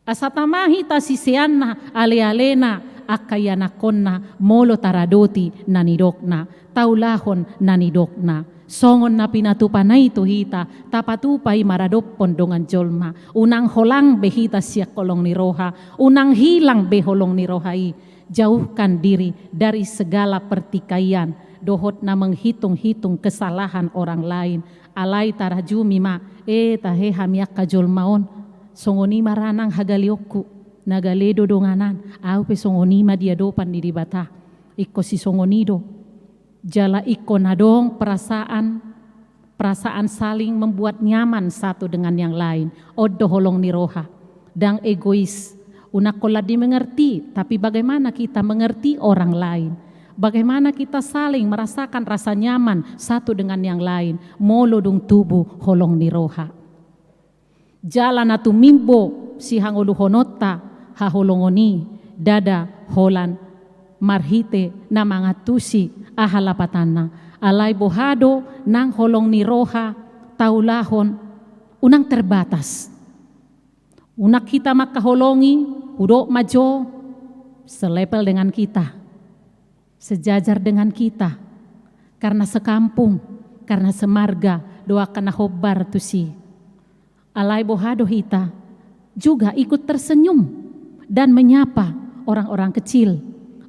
Asa tama hita siseanna, alealena, angka ianakkonna, molo taradoti na nidokna, taulahon na nidokna. Songon na pinatupana i tu hita, tapatupa i maradophon dongan jolma. Unang holang be hita sian holong ni roha, unang hilang be holong ni roha i. Jauhkan diri dari segala pertikaian dohot na menghitung-hitung kesalahan orang lain. Alai tarajumi ma, e, tahe hami angka jolma on. Songon i ma ra nang hagaleonku, na gale do donganan, au pe songon i ma di adopan ni Debata. Ingkon sisongon i do. Jala ingkon adong perasaan, perasaan saling membuat nyaman satu dengan yang lain. On do holong ni roha. Ndang egois. Unang holan dimengerti, tapi bagaimana kita mengerti orang lain. Bagaimana kita saling merasakan rasa nyaman satu dengan yang lain. Molo dung tubu holong ni roha. Jala na tumimbo sihangoluhononta haholongon i, ndada holan marhite na mangantusi aha lapatanna. Alai boha do nang holong ni roha taulahon, unang terbatas. Unang hita mangkaholongi, hudok ma jo selevel dengan hita, sejajar dengan kita, karena sekampung, karena semarga, do angka na hombar tusi. Alai boha do hita juga ikut tersenyum dan menyapa orang-orang kecil,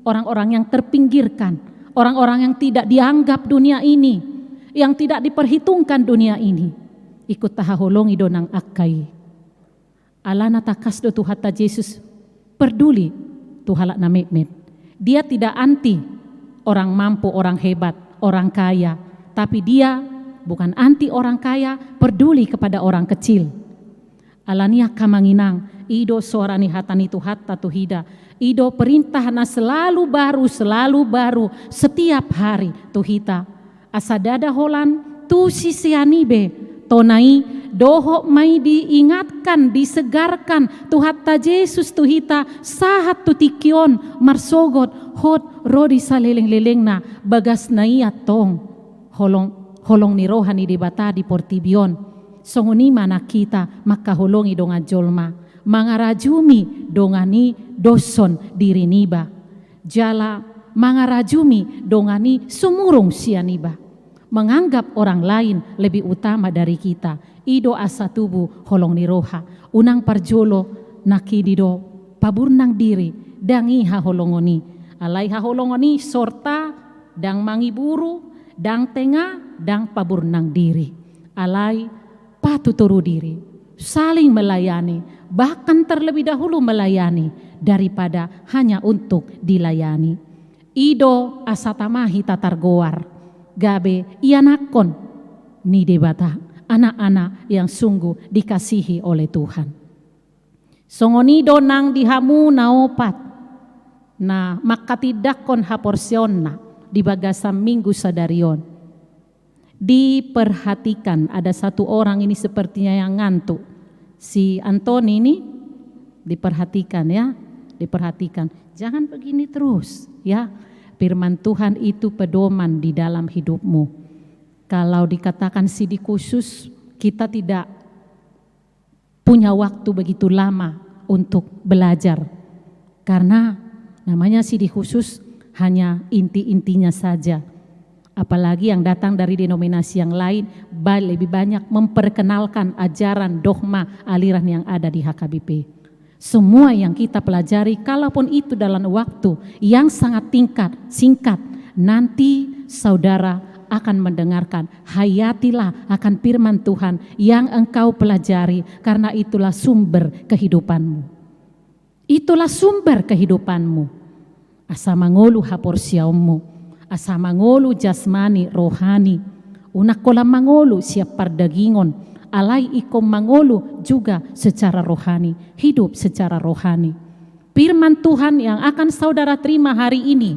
orang-orang yang terpinggirkan, orang-orang yang tidak dianggap dunia ini, yang tidak diperhitungkan dunia ini. Ikut tahaholongi do nang angka i. Alana tangkas do Tuhanta Jesus peduli tu halak na metmet. Dia tidak anti orang mampu, orang hebat, orang kaya. Tapi dia bukan anti orang kaya, peduli kepada orang kecil. Alani i angka amang inang, i do soara ni hata ni Tuhanta tu hita. I do perintah na selalu baru, selalu baru, setiap hari tu hita. Asa ndada holan tu sisean i be. Tona i, dohot ma i diingatkan, disegarkan Tuhanta Jesus tu hita sahat tu tingki on marsogot hot ro di salelenglelengna bagasna i antong holong, holong ni roha ni Debata di portibi on. Songon i ma nang hita mangkaholongi dongan jolma, mangarajumi dongan i doshon diri niba. Jala mangarajumi dongan i sumurung sian iba. Menganggap orang lain lebih utama dari kita. I do asa tubu holong ni roha. Unang parjolo nangkin i do paburnang diri, ndang i haholongon i. Alai haholongon i sorta ndang mangiburu, ndang tenga, ndang paburnang diri. Alai patutoru diri, saling melayani, bahkan terlebih dahulu melayani daripada hanya untuk dilayani. I do asa tama hita targoar gabe ianakkon ni Debata, anak-anak yang sungguh dikasihi oleh Tuhan. Songon i do nang di hamu na opat na manghatindanghon haporseaonna di bagasan Minggu sadari on. Diperhatikan, ada satu orang ini sepertinya yang ngantuk. Si Antoni ini diperhatikan ya, diperhatikan. Jangan begini terus ya. Firman Tuhan itu pedoman di dalam hidupmu. Kalau dikatakan sidik khusus, kita tidak punya waktu begitu lama untuk belajar. Karena namanya sidik khusus hanya inti-intinya saja. Apalagi yang datang dari denominasi yang lain, ba-, lebih banyak memperkenalkan ajaran dogma aliran yang ada di H K B P. Semua yang kita pelajari, kalaupun itu dalam waktu yang sangat tingkat, singkat, nanti saudara akan mendengarkan. Hayatilah akan firman Tuhan yang engkau pelajari, karena itulah sumber kehidupanmu. Itulah sumber kehidupanmu. Asa mangolu haporseaonmu, asa mangolu jasmani, rohani. Unang holan mangolu sian pardagingon, alai ingkon mangolu juga secara rohani, hidup secara rohani. Firman Tuhan yang akan saudara terima hari ini,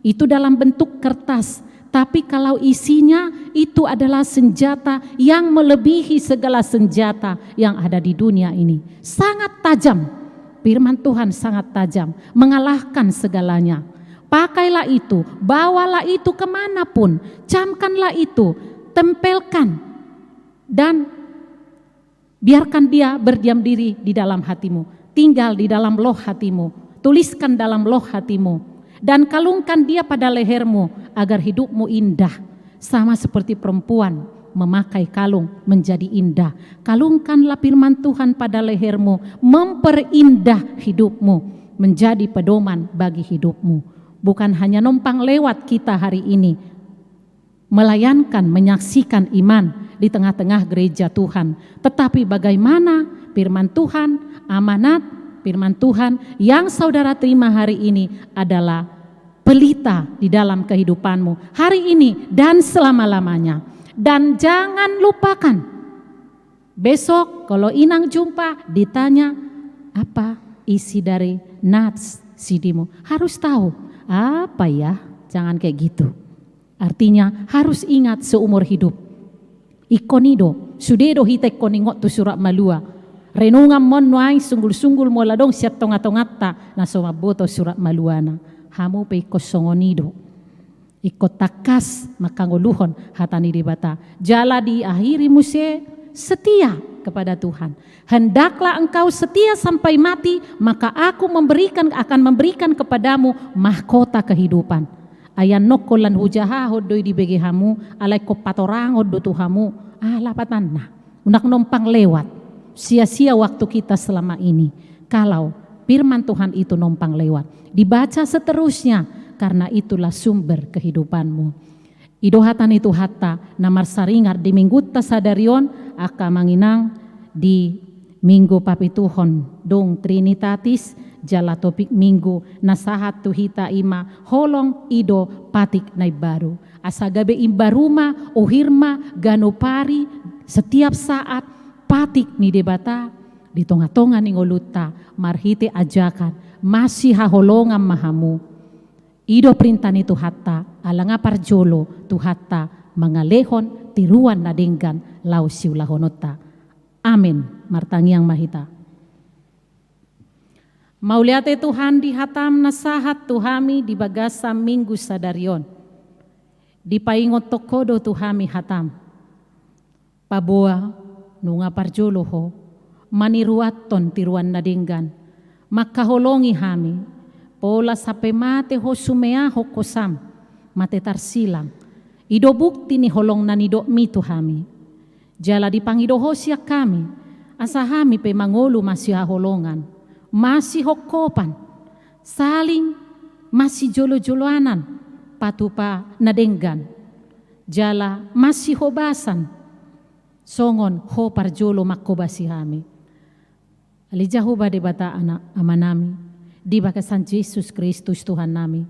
itu dalam bentuk kertas, tapi kalau isinya itu adalah senjata yang melebihi segala senjata yang ada di dunia ini. Sangat tajam. Firman Tuhan sangat tajam, mengalahkan segalanya. Pakailah itu, bawalah itu kemanapun, camkanlah itu, tempelkan. Dan Biarkan dia berdiam diri di dalam hatimu, tinggal di dalam loh hatimu, tuliskan dalam loh hatimu, dan kalungkan dia pada lehermu agar hidupmu indah, sama seperti perempuan memakai kalung menjadi indah. Kalungkanlah firman Tuhan pada lehermu, memperindah hidupmu, menjadi pedoman bagi hidupmu. Bukan hanya numpang lewat kita hari ini, melayankan, menyaksikan iman di tengah-tengah gereja Tuhan. Tetapi bagaimana firman Tuhan, amanat firman Tuhan yang saudara terima hari ini adalah pelita di dalam kehidupanmu, hari ini dan selama-lamanya. Dan jangan lupakan, besok kalau inang jumpa, ditanya, "Apa isi dari nats C D-mu?" Harus tahu. "Apa ya?" Jangan kayak gitu. Artinya, harus ingat seumur hidup. Ingkon i do, sude do hita ingkon ingot tu Surat Malua. Renunganmon nuaeng, sunggul-sunggul molo adong sian tonga-tonganta na so mamboto Surat Maluana. Hamu pe ingkon songon i do. Ingkon tangkas mangkangoluhon hata ni Debata. Jala diakhiri muse, setia kepada Tuhan. "Hendaklah engkau setia sampai mati, maka aku memberikan, akan memberikan kepadamu mahkota kehidupan." Ai annon holan hujahahon do i dibege hamu, alai ingkon patorangon do tu hamu. Ah, lapatanna. Unang numpang lewat. Sia-sia waktu kita selama ini. Kalau firman Tuhan itu numpang lewat. Dibaca seterusnya, karena itulah sumber kehidupanmu. I do hata ni Tuhanta na marsaringar di minggunta sadari on, angka amang inang, di Minggu papituhon dung Trinitatis, jala topik Minggu na sahat tu hita i ma holong i do patik na imbaru. Asa gabe imbaru ma, uhir ma, ganup ari, setiap saat, patik ni Debata di tonga-tonga ni ngolunta, marhite ajakan, masihaholongan ma hamu. I do perintah ni Tuhanta, ala nga parjolo Tuhanta mangalehon tiruan na denggan laho siulahononta. Amen. Martangiang ma hita. Mauliate Tuhan di hatam na sahat tu hami di bagasan Minggu sadari on. Dipaingot Ho do tu hami hatam. Paboa, nunga parjolo Ho maniruathon tiruan na denggan, mangkaholongi hami, pola sampe mate Ho sumeahon hosam, mate tarsilang. I do bukti ni holong na nidokmi tu hami. Jala dipangido Ho sian hami, asa hami pe mangolu masihaholongan, masihongkopan, saling masijolojoloanan, patupa na denggan, jala masihobasan, songon Ho parjolo manghobasi hami. Ale Jahowa Debata Amanami, di bagasan Jesus Kristus Tuhannami,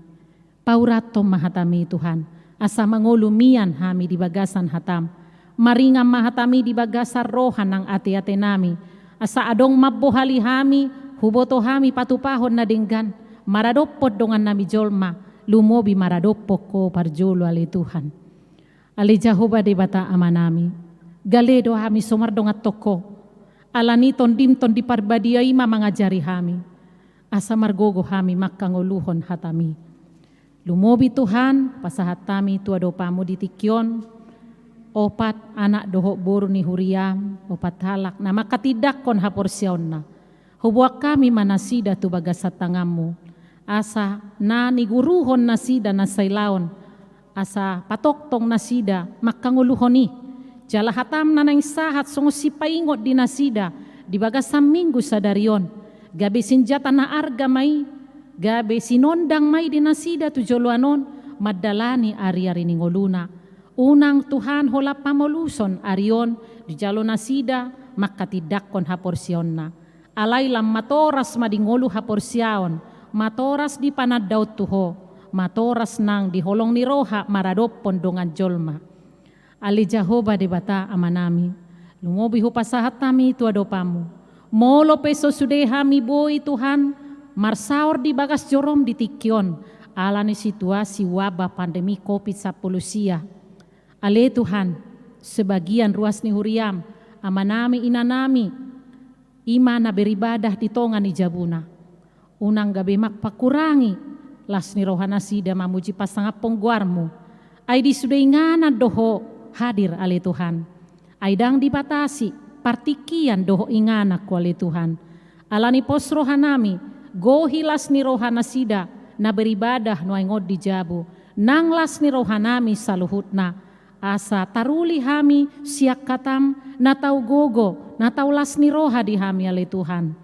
paurathon ma hatami Tuhan, asa mangolu mian hami di bagasan hatam. Maringan ma hatami di bagasan roha nang ateatenami, asa adong mambohali hami, huboto hami patupahon na denggan, maradophon dongannami jolma, lumobi maradophon Ho parjolo ale Tuhan. Ale Jahowa Debata Amanami, gale do hami so mardongan tu Ho. Alani i TondiM Tondi Parbadia i ma mangajari hami, asa margogo hami mangkangoluhon hatami. Lumobi Tuhan, pasahat hami tu adopanMu di tingki on, opat anak dohot boru ni huriaM, opat halak na manghatindanghon haporseaonna. Huboan hami ma nasida tu bagasan tanganMu, asa na niguruhon nasida na sailaon, asa patongtong nasida mangkangoluhon i. Jala hataM na naeng sahat songon sipaingot di nasida di bagasan Minggu sadari on, gabe sinjata na arga ma i, gabe sinondang ma i di nasida tu joloan on mandalani ariari ni ngoluna. Unang Tuhan holan pamoluson ari on dijalo nasida manghatindanghon haporseaonna. Alai lam matoras ma di ngolu haporseaon, matoras di panandaon tu Ho, matoras nang di holong ni roha maradophon dongan jolma. Ale Jahowa Debata Amanami, lumobi hupasahat hami tu adopanMu. Molo pe so sude hami boi Tuhan, marsaor di bagas joroM di tingki on, alani situasi wabah pandemi Covid sampulu sia. Ale Tuhan, sebagian ruas ni huriaM, amanami, inanami, i ma na beribadah di tonga ni jabuna. Unang gabe mangkurangi las ni roha nasida mamuji pasangaphon goarMu. Ai di sude inganan do Ho hadir ale Tuhan. Ai ndang dibatasi partingkian dohot inganan Ho ale Tuhan. Alani pos rohanami, gohi las ni roha nasida na beribadah nuaeng on di jabu, nang las ni rohanami saluhutna, asa taruli hami sian hataM na tau gogo, na tau las ni roha di hami ale Tuhan.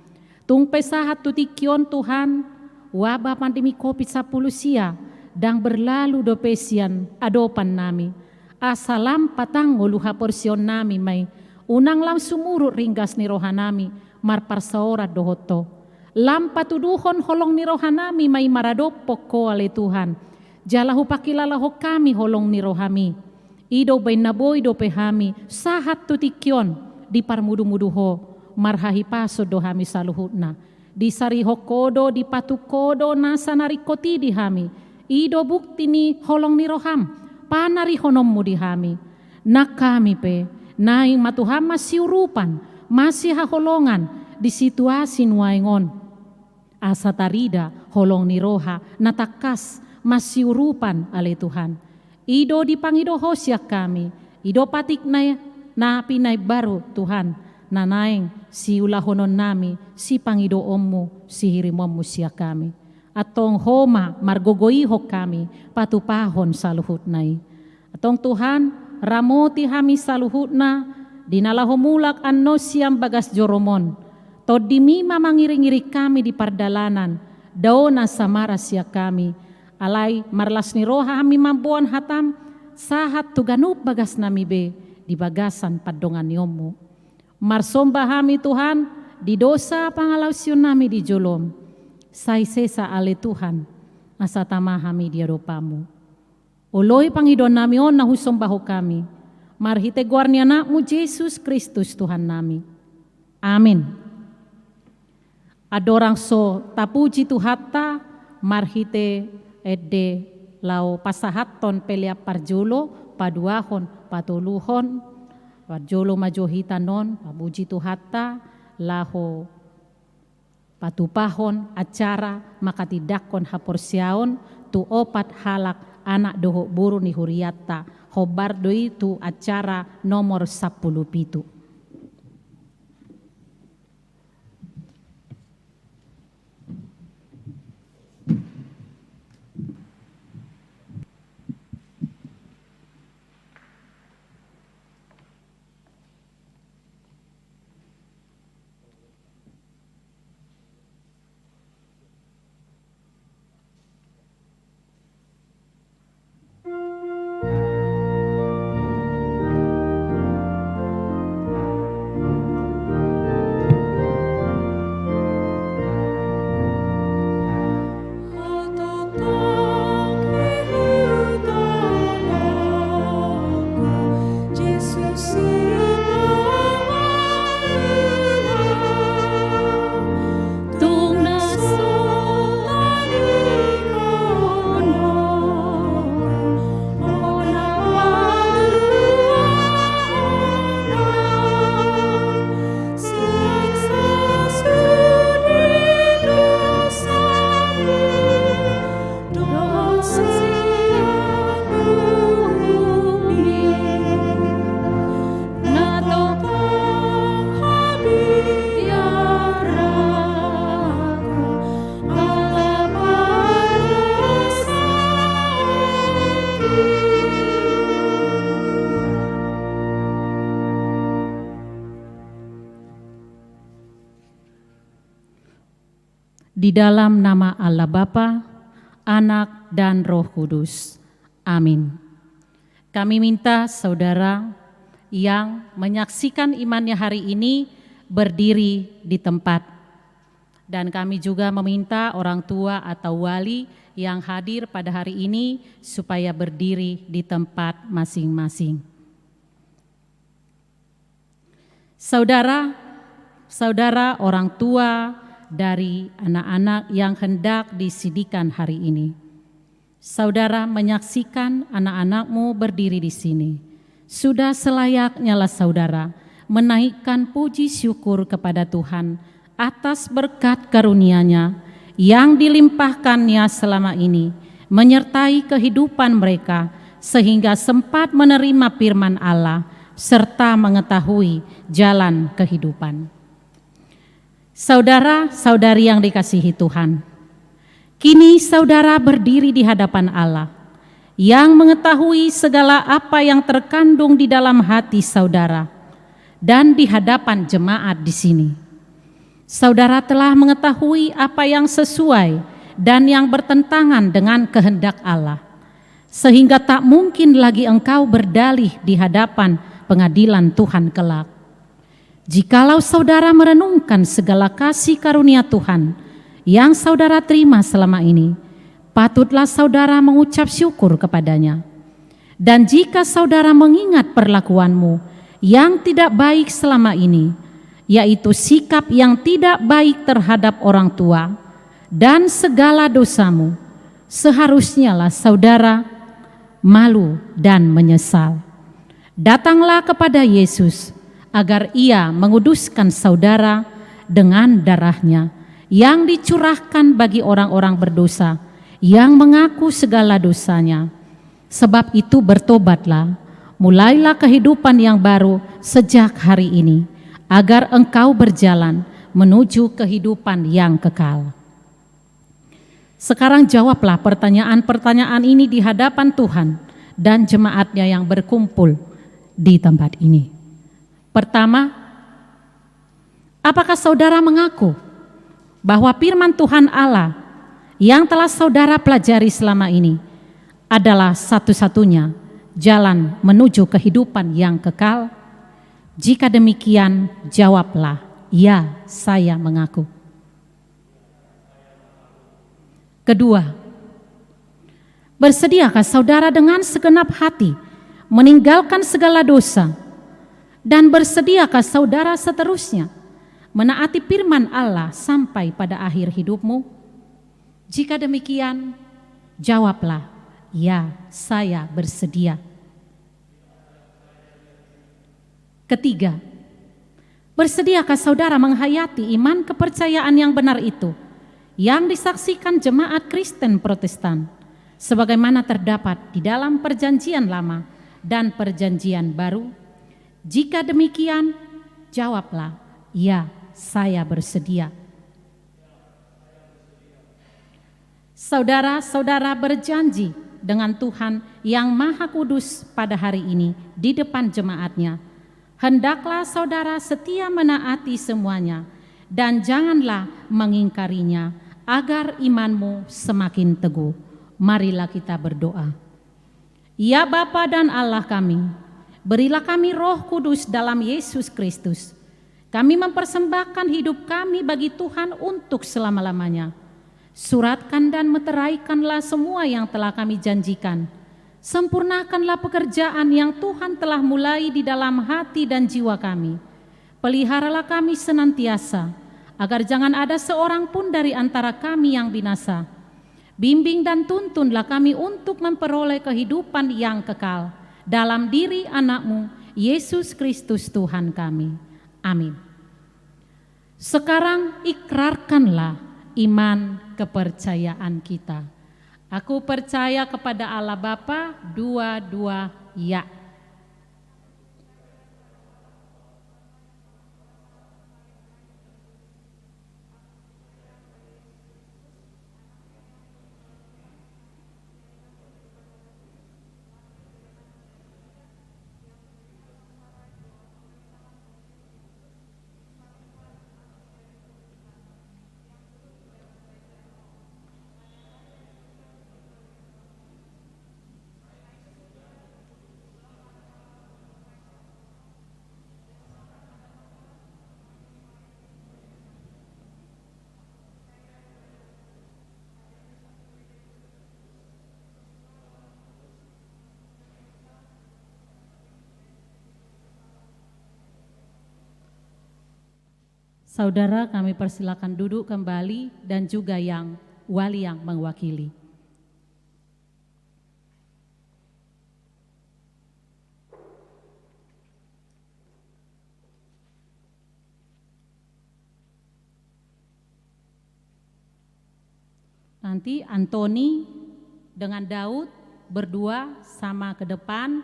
Tung pe sahat tu tingki on Tuhan, wabah pandemi covid sampulu sia ndang berlalu dope sian adopannami. Asa lam patang ngolu haporseaonnami ma i, unang lam sumurut ringgas ni rohanami marparsaoran dohot Ho. Lam patuduhon holong ni rohanami ma i maradophon Ho ale Tuhan. Jala hupangkilalahon hami holong ni rohaMi. I do umbahen na boi dope hami sahat tu tingki on diparmudumudu Ho, marhahipason do hami saluhutna. Disarihon Ho do, dipatuk Ho do nasa na ringkot i di hami. I do bukti ni holong ni rohaM, panarihononMu di hami. Nang hami pe, naeng ma Tuhan masiurupan, masihaholongan di situasi nuaeng on. Asa tarida holong ni roha na tangkas masiurupan ale Tuhan. I do dipangido Ho sian hami, i do patik na, na pinaimbaru Tuhan, na naeng siulahononnami sipangidoonMu, sihirimonMu sian hami. Antong Ho ma margogoihon hami patupahon saluhutna i. Antong Tuhan, ramoti hami saluhutna, di na laho mulak annon sian bagas joroMon. TondiMi ma mangiringiring hami di pardalanan, dao na samaran sian hami. Alai marlas ni roha hami mamboan hataM, sahat tu ganup bagasnami be di bagasan pandonganionMu. Marsomba hami Tuhan, di dosa pangalaosionnami di joloM. Sai sesa ale Tuhan, asa tama hami di adopanMu. Oloi pangidoannami on na husombahon hami, marhite goar ni AnakMu Jesus Kristus Tuhannami. Amin. Andorang so tapuji Tuhanta, marhite ende laho pasahathon pelean parjolo, paduahon, patoluhon, parjolo ma jo hita non, pamuji Tuhanta, laho patupahon acara manghatindanghon haporseaon tu opat halak anak dohot boru ni hurianta, hombar do i tu acara nomor sampulu pitu. Di dalam nama Allah Bapa, Anak, dan Roh Kudus. Amin. Kami minta saudara yang menyaksikan imannya hari ini berdiri di tempat. Dan kami juga meminta orang tua atau wali yang hadir pada hari ini supaya berdiri di tempat masing-masing. Saudara, saudara orang tua dari anak-anak yang hendak disidikan hari ini. Saudara menyaksikan anak-anakmu berdiri di sini. Sudah selayaknyalah saudara menaikkan puji syukur kepada Tuhan atas berkat karunia-Nya yang dilimpahkan-Nya selama ini menyertai kehidupan mereka, sehingga sempat menerima firman Allah serta mengetahui jalan kehidupan. Saudara-saudari yang dikasihi Tuhan, kini saudara berdiri di hadapan Allah yang mengetahui segala apa yang terkandung di dalam hati saudara dan di hadapan jemaat di sini. Saudara telah mengetahui apa yang sesuai dan yang bertentangan dengan kehendak Allah, sehingga tak mungkin lagi engkau berdalih di hadapan pengadilan Tuhan kelak. Jikalau saudara merenungkan segala kasih karunia Tuhan yang saudara terima selama ini, patutlah saudara mengucap syukur kepada-Nya. Dan jika saudara mengingat perlakuanmu yang tidak baik selama ini, yaitu sikap yang tidak baik terhadap orang tua, dan segala dosamu, seharusnyalah saudara malu dan menyesal. Datanglah kepada Yesus, agar Ia menguduskan saudara dengan darah-Nya yang dicurahkan bagi orang-orang berdosa yang mengaku segala dosanya. Sebab itu, bertobatlah, mulailah kehidupan yang baru sejak hari ini, agar engkau berjalan menuju kehidupan yang kekal. Sekarang jawablah pertanyaan-pertanyaan ini di hadapan Tuhan dan jemaat-Nya yang berkumpul di tempat ini. Pertama, apakah saudara mengaku bahwa firman Tuhan Allah yang telah saudara pelajari selama ini adalah satu-satunya jalan menuju kehidupan yang kekal? Jika demikian, jawablah, "Ya, saya mengaku." Kedua, bersediakah saudara dengan segenap hati meninggalkan segala dosa? Dan bersediakah saudara seterusnya menaati firman Allah sampai pada akhir hidupmu? Jika demikian, jawablah, "Ya, saya bersedia." Ketiga, bersediakah saudara menghayati iman kepercayaan yang benar itu, yang disaksikan jemaat Kristen Protestan, sebagaimana terdapat di dalam Perjanjian Lama dan Perjanjian Baru? Jika demikian, jawablah, "Ya, saya bersedia." Saudara-saudara berjanji dengan Tuhan yang Maha Kudus pada hari ini di depan jemaat-Nya. Hendaklah saudara setia menaati semuanya, dan janganlah mengingkarinya, agar imanmu semakin teguh. Marilah kita berdoa. Ya Bapa dan Allah kami, berilah kami Roh Kudus dalam Yesus Kristus. Kami mempersembahkan hidup kami bagi Tuhan untuk selama-lamanya. Suratkan dan meteraikanlah semua yang telah kami janjikan. Sempurnakanlah pekerjaan yang Tuhan telah mulai di dalam hati dan jiwa kami. Peliharalah kami senantiasa, agar jangan ada seorang pun dari antara kami yang binasa. Bimbing dan tuntunlah kami untuk memperoleh kehidupan yang kekal dalam diri Anak-Mu, Yesus Kristus Tuhan kami. Amin. Sekarang ikrarkanlah iman kepercayaan kita. Aku percaya kepada Allah Bapa, dua-dua ya. Saudara, kami persilakan duduk kembali dan juga yang wali yang mewakili. Nanti Antoni dengan Daud berdua sama ke depan.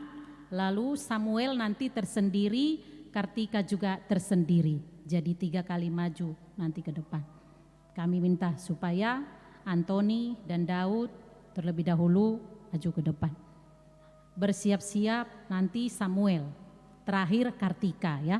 Lalu Samuel nanti tersendiri, Kartika juga tersendiri. Jadi tiga kali maju nanti ke depan. Kami minta supaya Antoni dan Daud terlebih dahulu maju ke depan. Bersiap-siap nanti Samuel, terakhir Kartika ya.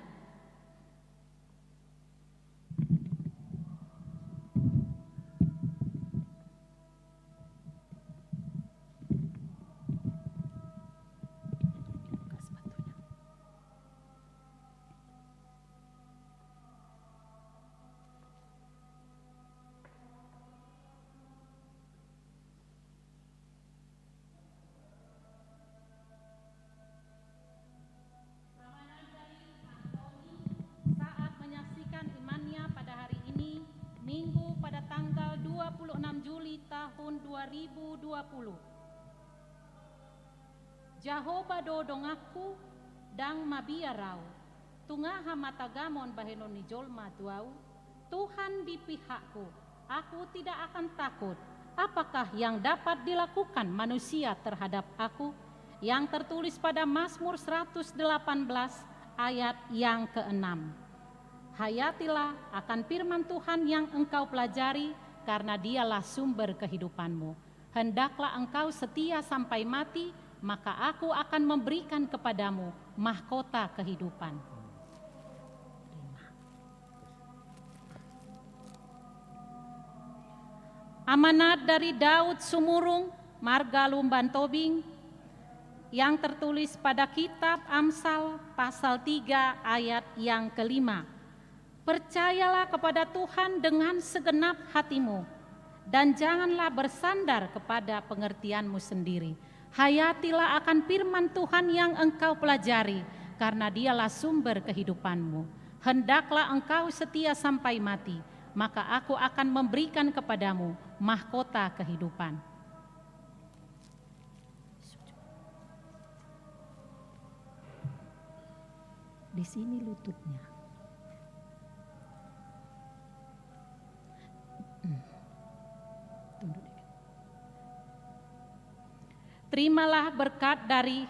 Amanat dari Antoni saat menyaksikan imannya pada hari ini, Minggu pada tanggal dua puluh enam Juli tahun dua ribu dua puluh. Jahowa do donganku, ndang mabiar ahu. Tungaha ma tagamon bahenon ni jolma tu ahu? Tuhan di pihakku, aku tidak akan takut. Apakah yang dapat dilakukan manusia terhadap aku? Yang tertulis pada Mazmur seratus delapan belas ayat yang keenam. Hayatilah akan firman Tuhan yang engkau pelajari, karena Dialah sumber kehidupanmu. Hendaklah engkau setia sampai mati, maka Aku akan memberikan kepadamu mahkota kehidupan. Amanat dari Daud Sumurung, marga Lumban Tobing, yang tertulis pada kitab Amsal pasal tiga ayat yang kelima. Percayalah kepada Tuhan dengan segenap hatimu, dan janganlah bersandar kepada pengertianmu sendiri. Hayatilah akan firman Tuhan yang engkau pelajari, karena Dialah sumber kehidupanmu. Hendaklah engkau setia sampai mati, maka Aku akan memberikan kepadamu mahkota kehidupan. Di sini lututnya. Hmm. Tunduk dikit. Terimalah berkat dari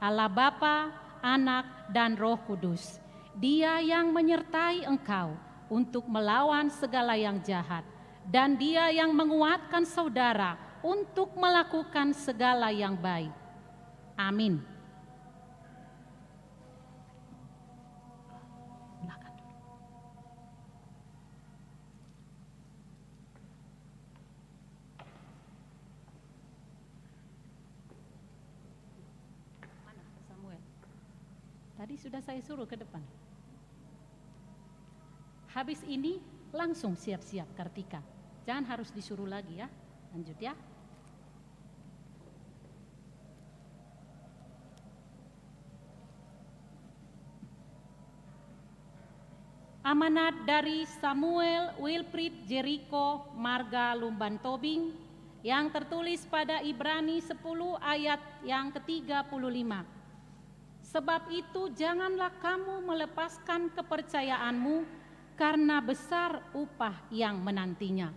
Allah Bapa, Anak, dan Roh Kudus. Dia yang menyertai engkau untuk melawan segala yang jahat, dan Dia yang menguatkan saudara untuk melakukan segala yang baik. Amin. Mana Samuel? Tadi sudah saya suruh ke depan. Habis ini langsung siap-siap, Kartika. Jangan harus disuruh lagi ya. Lanjut ya. Amanat dari Samuel Wilfried Jericho, marga Lumban Tobing, yang tertulis pada Ibrani sepuluh ayat yang ketiga puluh lima. Sebab itu, janganlah kamu melepaskan kepercayaanmu, karena besar upah yang menantinya.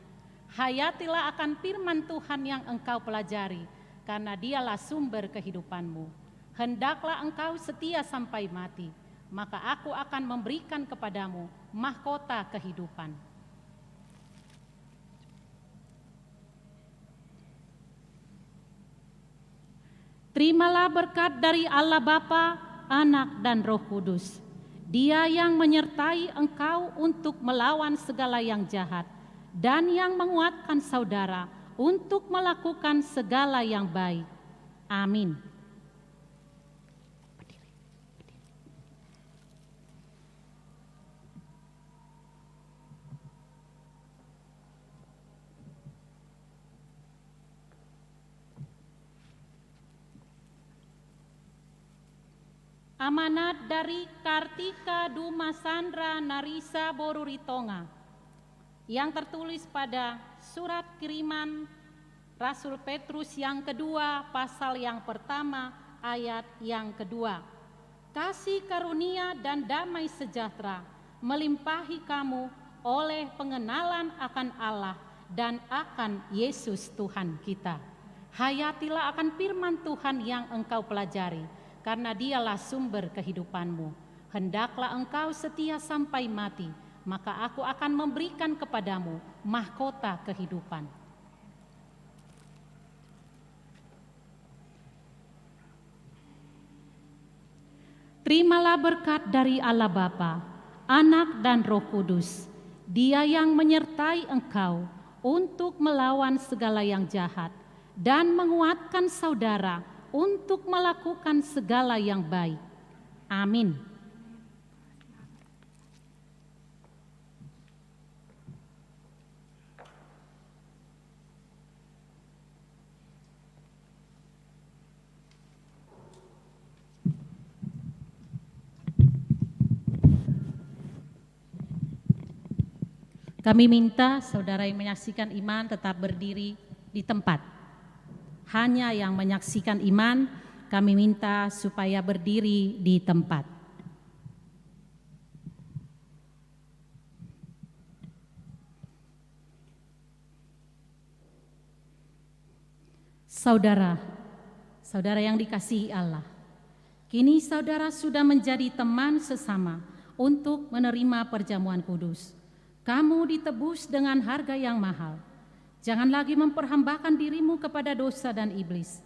Hayatilah akan firman Tuhan yang engkau pelajari, karena Dialah sumber kehidupanmu. Hendaklah engkau setia sampai mati, maka Aku akan memberikan kepadamu mahkota kehidupan. Terimalah berkat dari Allah Bapa, Anak, dan Roh Kudus. Dia yang menyertai engkau untuk melawan segala yang jahat, dan yang menguatkan saudara untuk melakukan segala yang baik. Amin. Amanat dari Kartika Duma Sandra Narisa boru Ritonga, yang tertulis pada surat kiriman Rasul Petrus yang kedua, pasal yang pertama, ayat yang kedua. Kasih karunia dan damai sejahtera melimpahi kamu oleh pengenalan akan Allah dan akan Yesus Tuhan kita. Hayatilah akan firman Tuhan yang engkau pelajari, karena Dialah sumber kehidupanmu. Hendaklah engkau setia sampai mati, maka Aku akan memberikan kepadamu mahkota kehidupan. Terimalah berkat dari Allah Bapa, Anak, dan Roh Kudus. Dia yang menyertai engkau untuk melawan segala yang jahat dan menguatkan saudara untuk melakukan segala yang baik. Amin. Kami minta saudara yang menyaksikan iman tetap berdiri di tempat. Hanya yang menyaksikan iman, kami minta supaya berdiri di tempat. Saudara, saudara yang dikasihi Allah, kini saudara sudah menjadi teman sesama untuk menerima perjamuan kudus. Kamu ditebus dengan harga yang mahal. Jangan lagi memperhambakan dirimu kepada dosa dan iblis.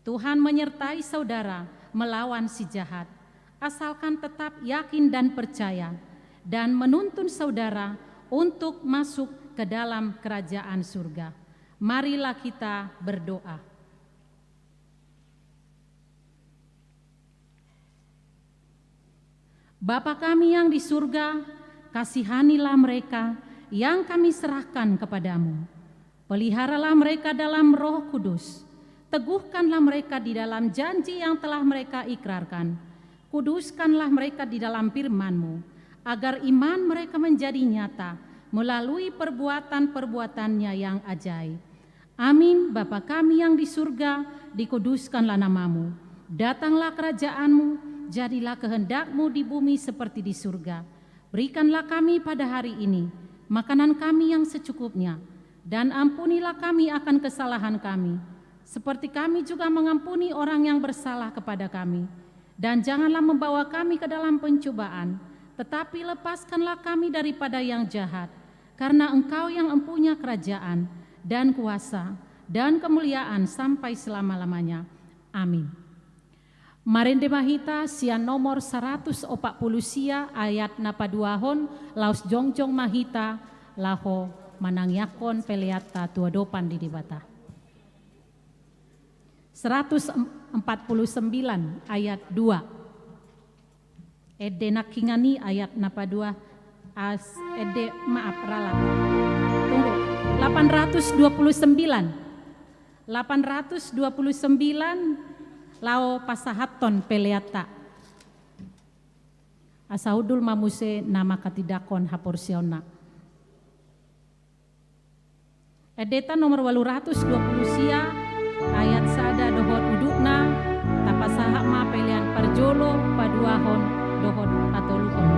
Tuhan menyertai saudara melawan si jahat, asalkan tetap yakin dan percaya, dan menuntun saudara untuk masuk ke dalam kerajaan surga. Marilah kita berdoa. Bapa kami yang di surga, kasihanilah mereka yang kami serahkan kepadamu. Peliharalah mereka dalam Roh Kudus. Teguhkanlah mereka di dalam janji yang telah mereka ikrarkan. Kuduskanlah mereka di dalam firman-Mu, agar iman mereka menjadi nyata melalui perbuatan-perbuatannya yang ajaib. Amin. Bapa kami yang di surga, dikuduskanlah nama-Mu. Datanglah kerajaan-Mu, jadilah kehendak-Mu di bumi seperti di surga. Berikanlah kami pada hari ini makanan kami yang secukupnya, dan ampunilah kami akan kesalahan kami, seperti kami juga mengampuni orang yang bersalah kepada kami. Dan janganlah membawa kami ke dalam pencobaan, tetapi lepaskanlah kami daripada yang jahat, karena Engkau yang empunya kerajaan, dan kuasa, dan kemuliaan sampai selama-lamanya. Amin. Marende ma hita sian nomor saratus opat pulu sia, ayat na paduahon, laos jongjong ma hita laho manangiangkon peleanta tu adopan ni Debata. Seratus empat puluh sembilan ayat dua. Ende nangkiningan i ayat na padua, as, ende, maaf, rala. Tunggu. Delapan ratus dua puluh sembilan. Delapan ratus dua puluh sembilan, laho pasahathon peleanta. Asa hundul ma muse na manghatindanghon haporseaonna. Endenta nomor ualu ratus dua pulu sia, ayat sada dohot udutna. Tapasahat ma pelean parjolo, paduahon dohot patoluhon.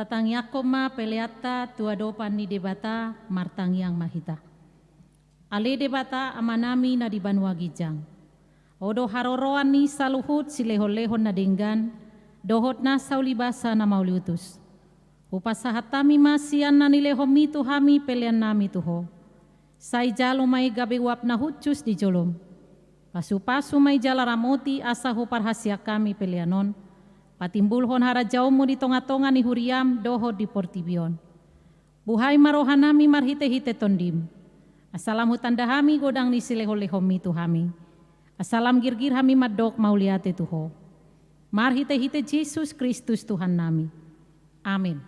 Tatangiangkon ma peleanta tu adopan ni Debata. Martangiang ma hita. Ale Debata Amanami na di banua ginjang, Ho do haroroan ni saluhut silehonlehon na denggan dohot nasa ulibasa na mauliutus. Hupasahat hami ma sian na nilehonMi tu hami peleannami tu Ho. Sai jalo ma i gabe uap na hushus di joloM. Pasupasu ma i jala ramoti asa huparhaseang hami pelean on patimbulhon harajaonMu di tongatonga ni huriaM dohot di portibi on. Buhai ma rohanami marhitehite TondiM, asa lam hutanda hami godang ni silehonlehonMi tu hami, asa lam girgir hami mandok mauliate tu Ho. Marhitehite Jesus Kristus Tuhannami. Amen.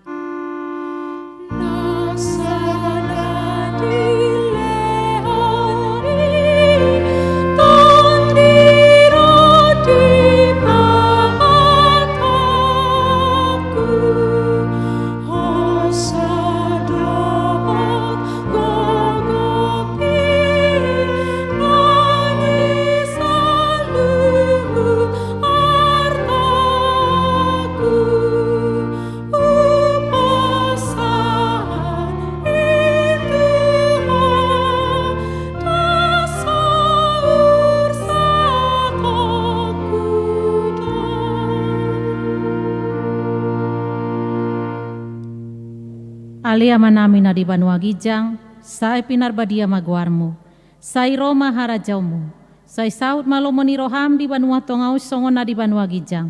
Ale Amanami na di banua ginjang, sai pinarbadia ma goarMu, sai ro ma harajaonMu, sai saut ma lomo ni rohaM di banua tonga on songon na di banua ginjang.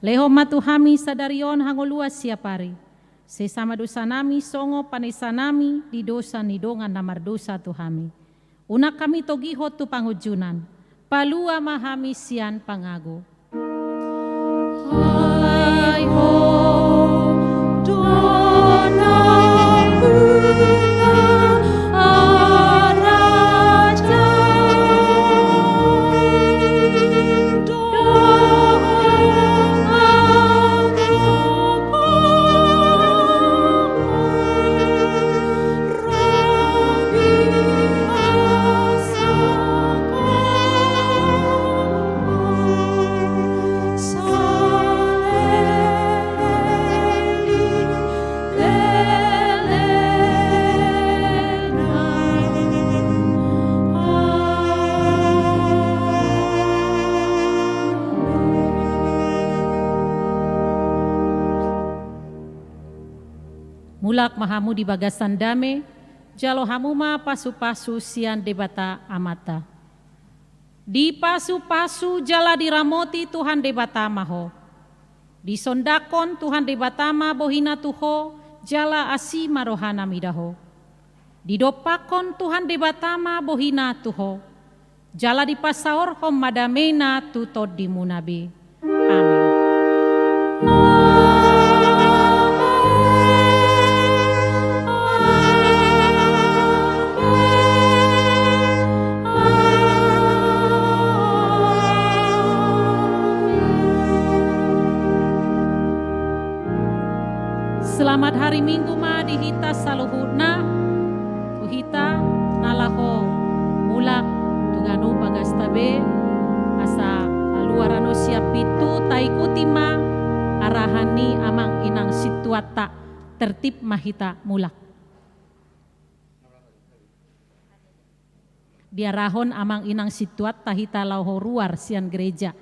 Lehon ma tu hami sadari on hangoluan siapari. Sesa ma dosanami songon panesanami di dosa ni dongan na mardosa tu hami. Unang hami togihon tu pangunjunan, palua ma hami sian pangago. Ai Ho do na mula harajaon dohot Mulak ma hamu di bagasan dame, jalo hamu ma pasupasu sian Debata Amanta. Dipasupasu jala diramoti Tuhan Debata ma ho. Disondangkon Tuhan Debata ma bohiNa tu ho, jala asi ma rohaNa mida ho. Didompakkon Tuhan Debata ma bohiNa tu ho, jala dipasaorhon ma dameNa tu tondimuna be. Amen. Selamat hari Minggu ma di hita saluhutna, tu hita na laho mulak tu ganup bagasta be, asa aluaran on sian pintu, taikuti ma arahan ni amang inang sintuanta, tertib ma hita mulak. Diarahon amang inang sintuanta hita laho ruar sian gereja.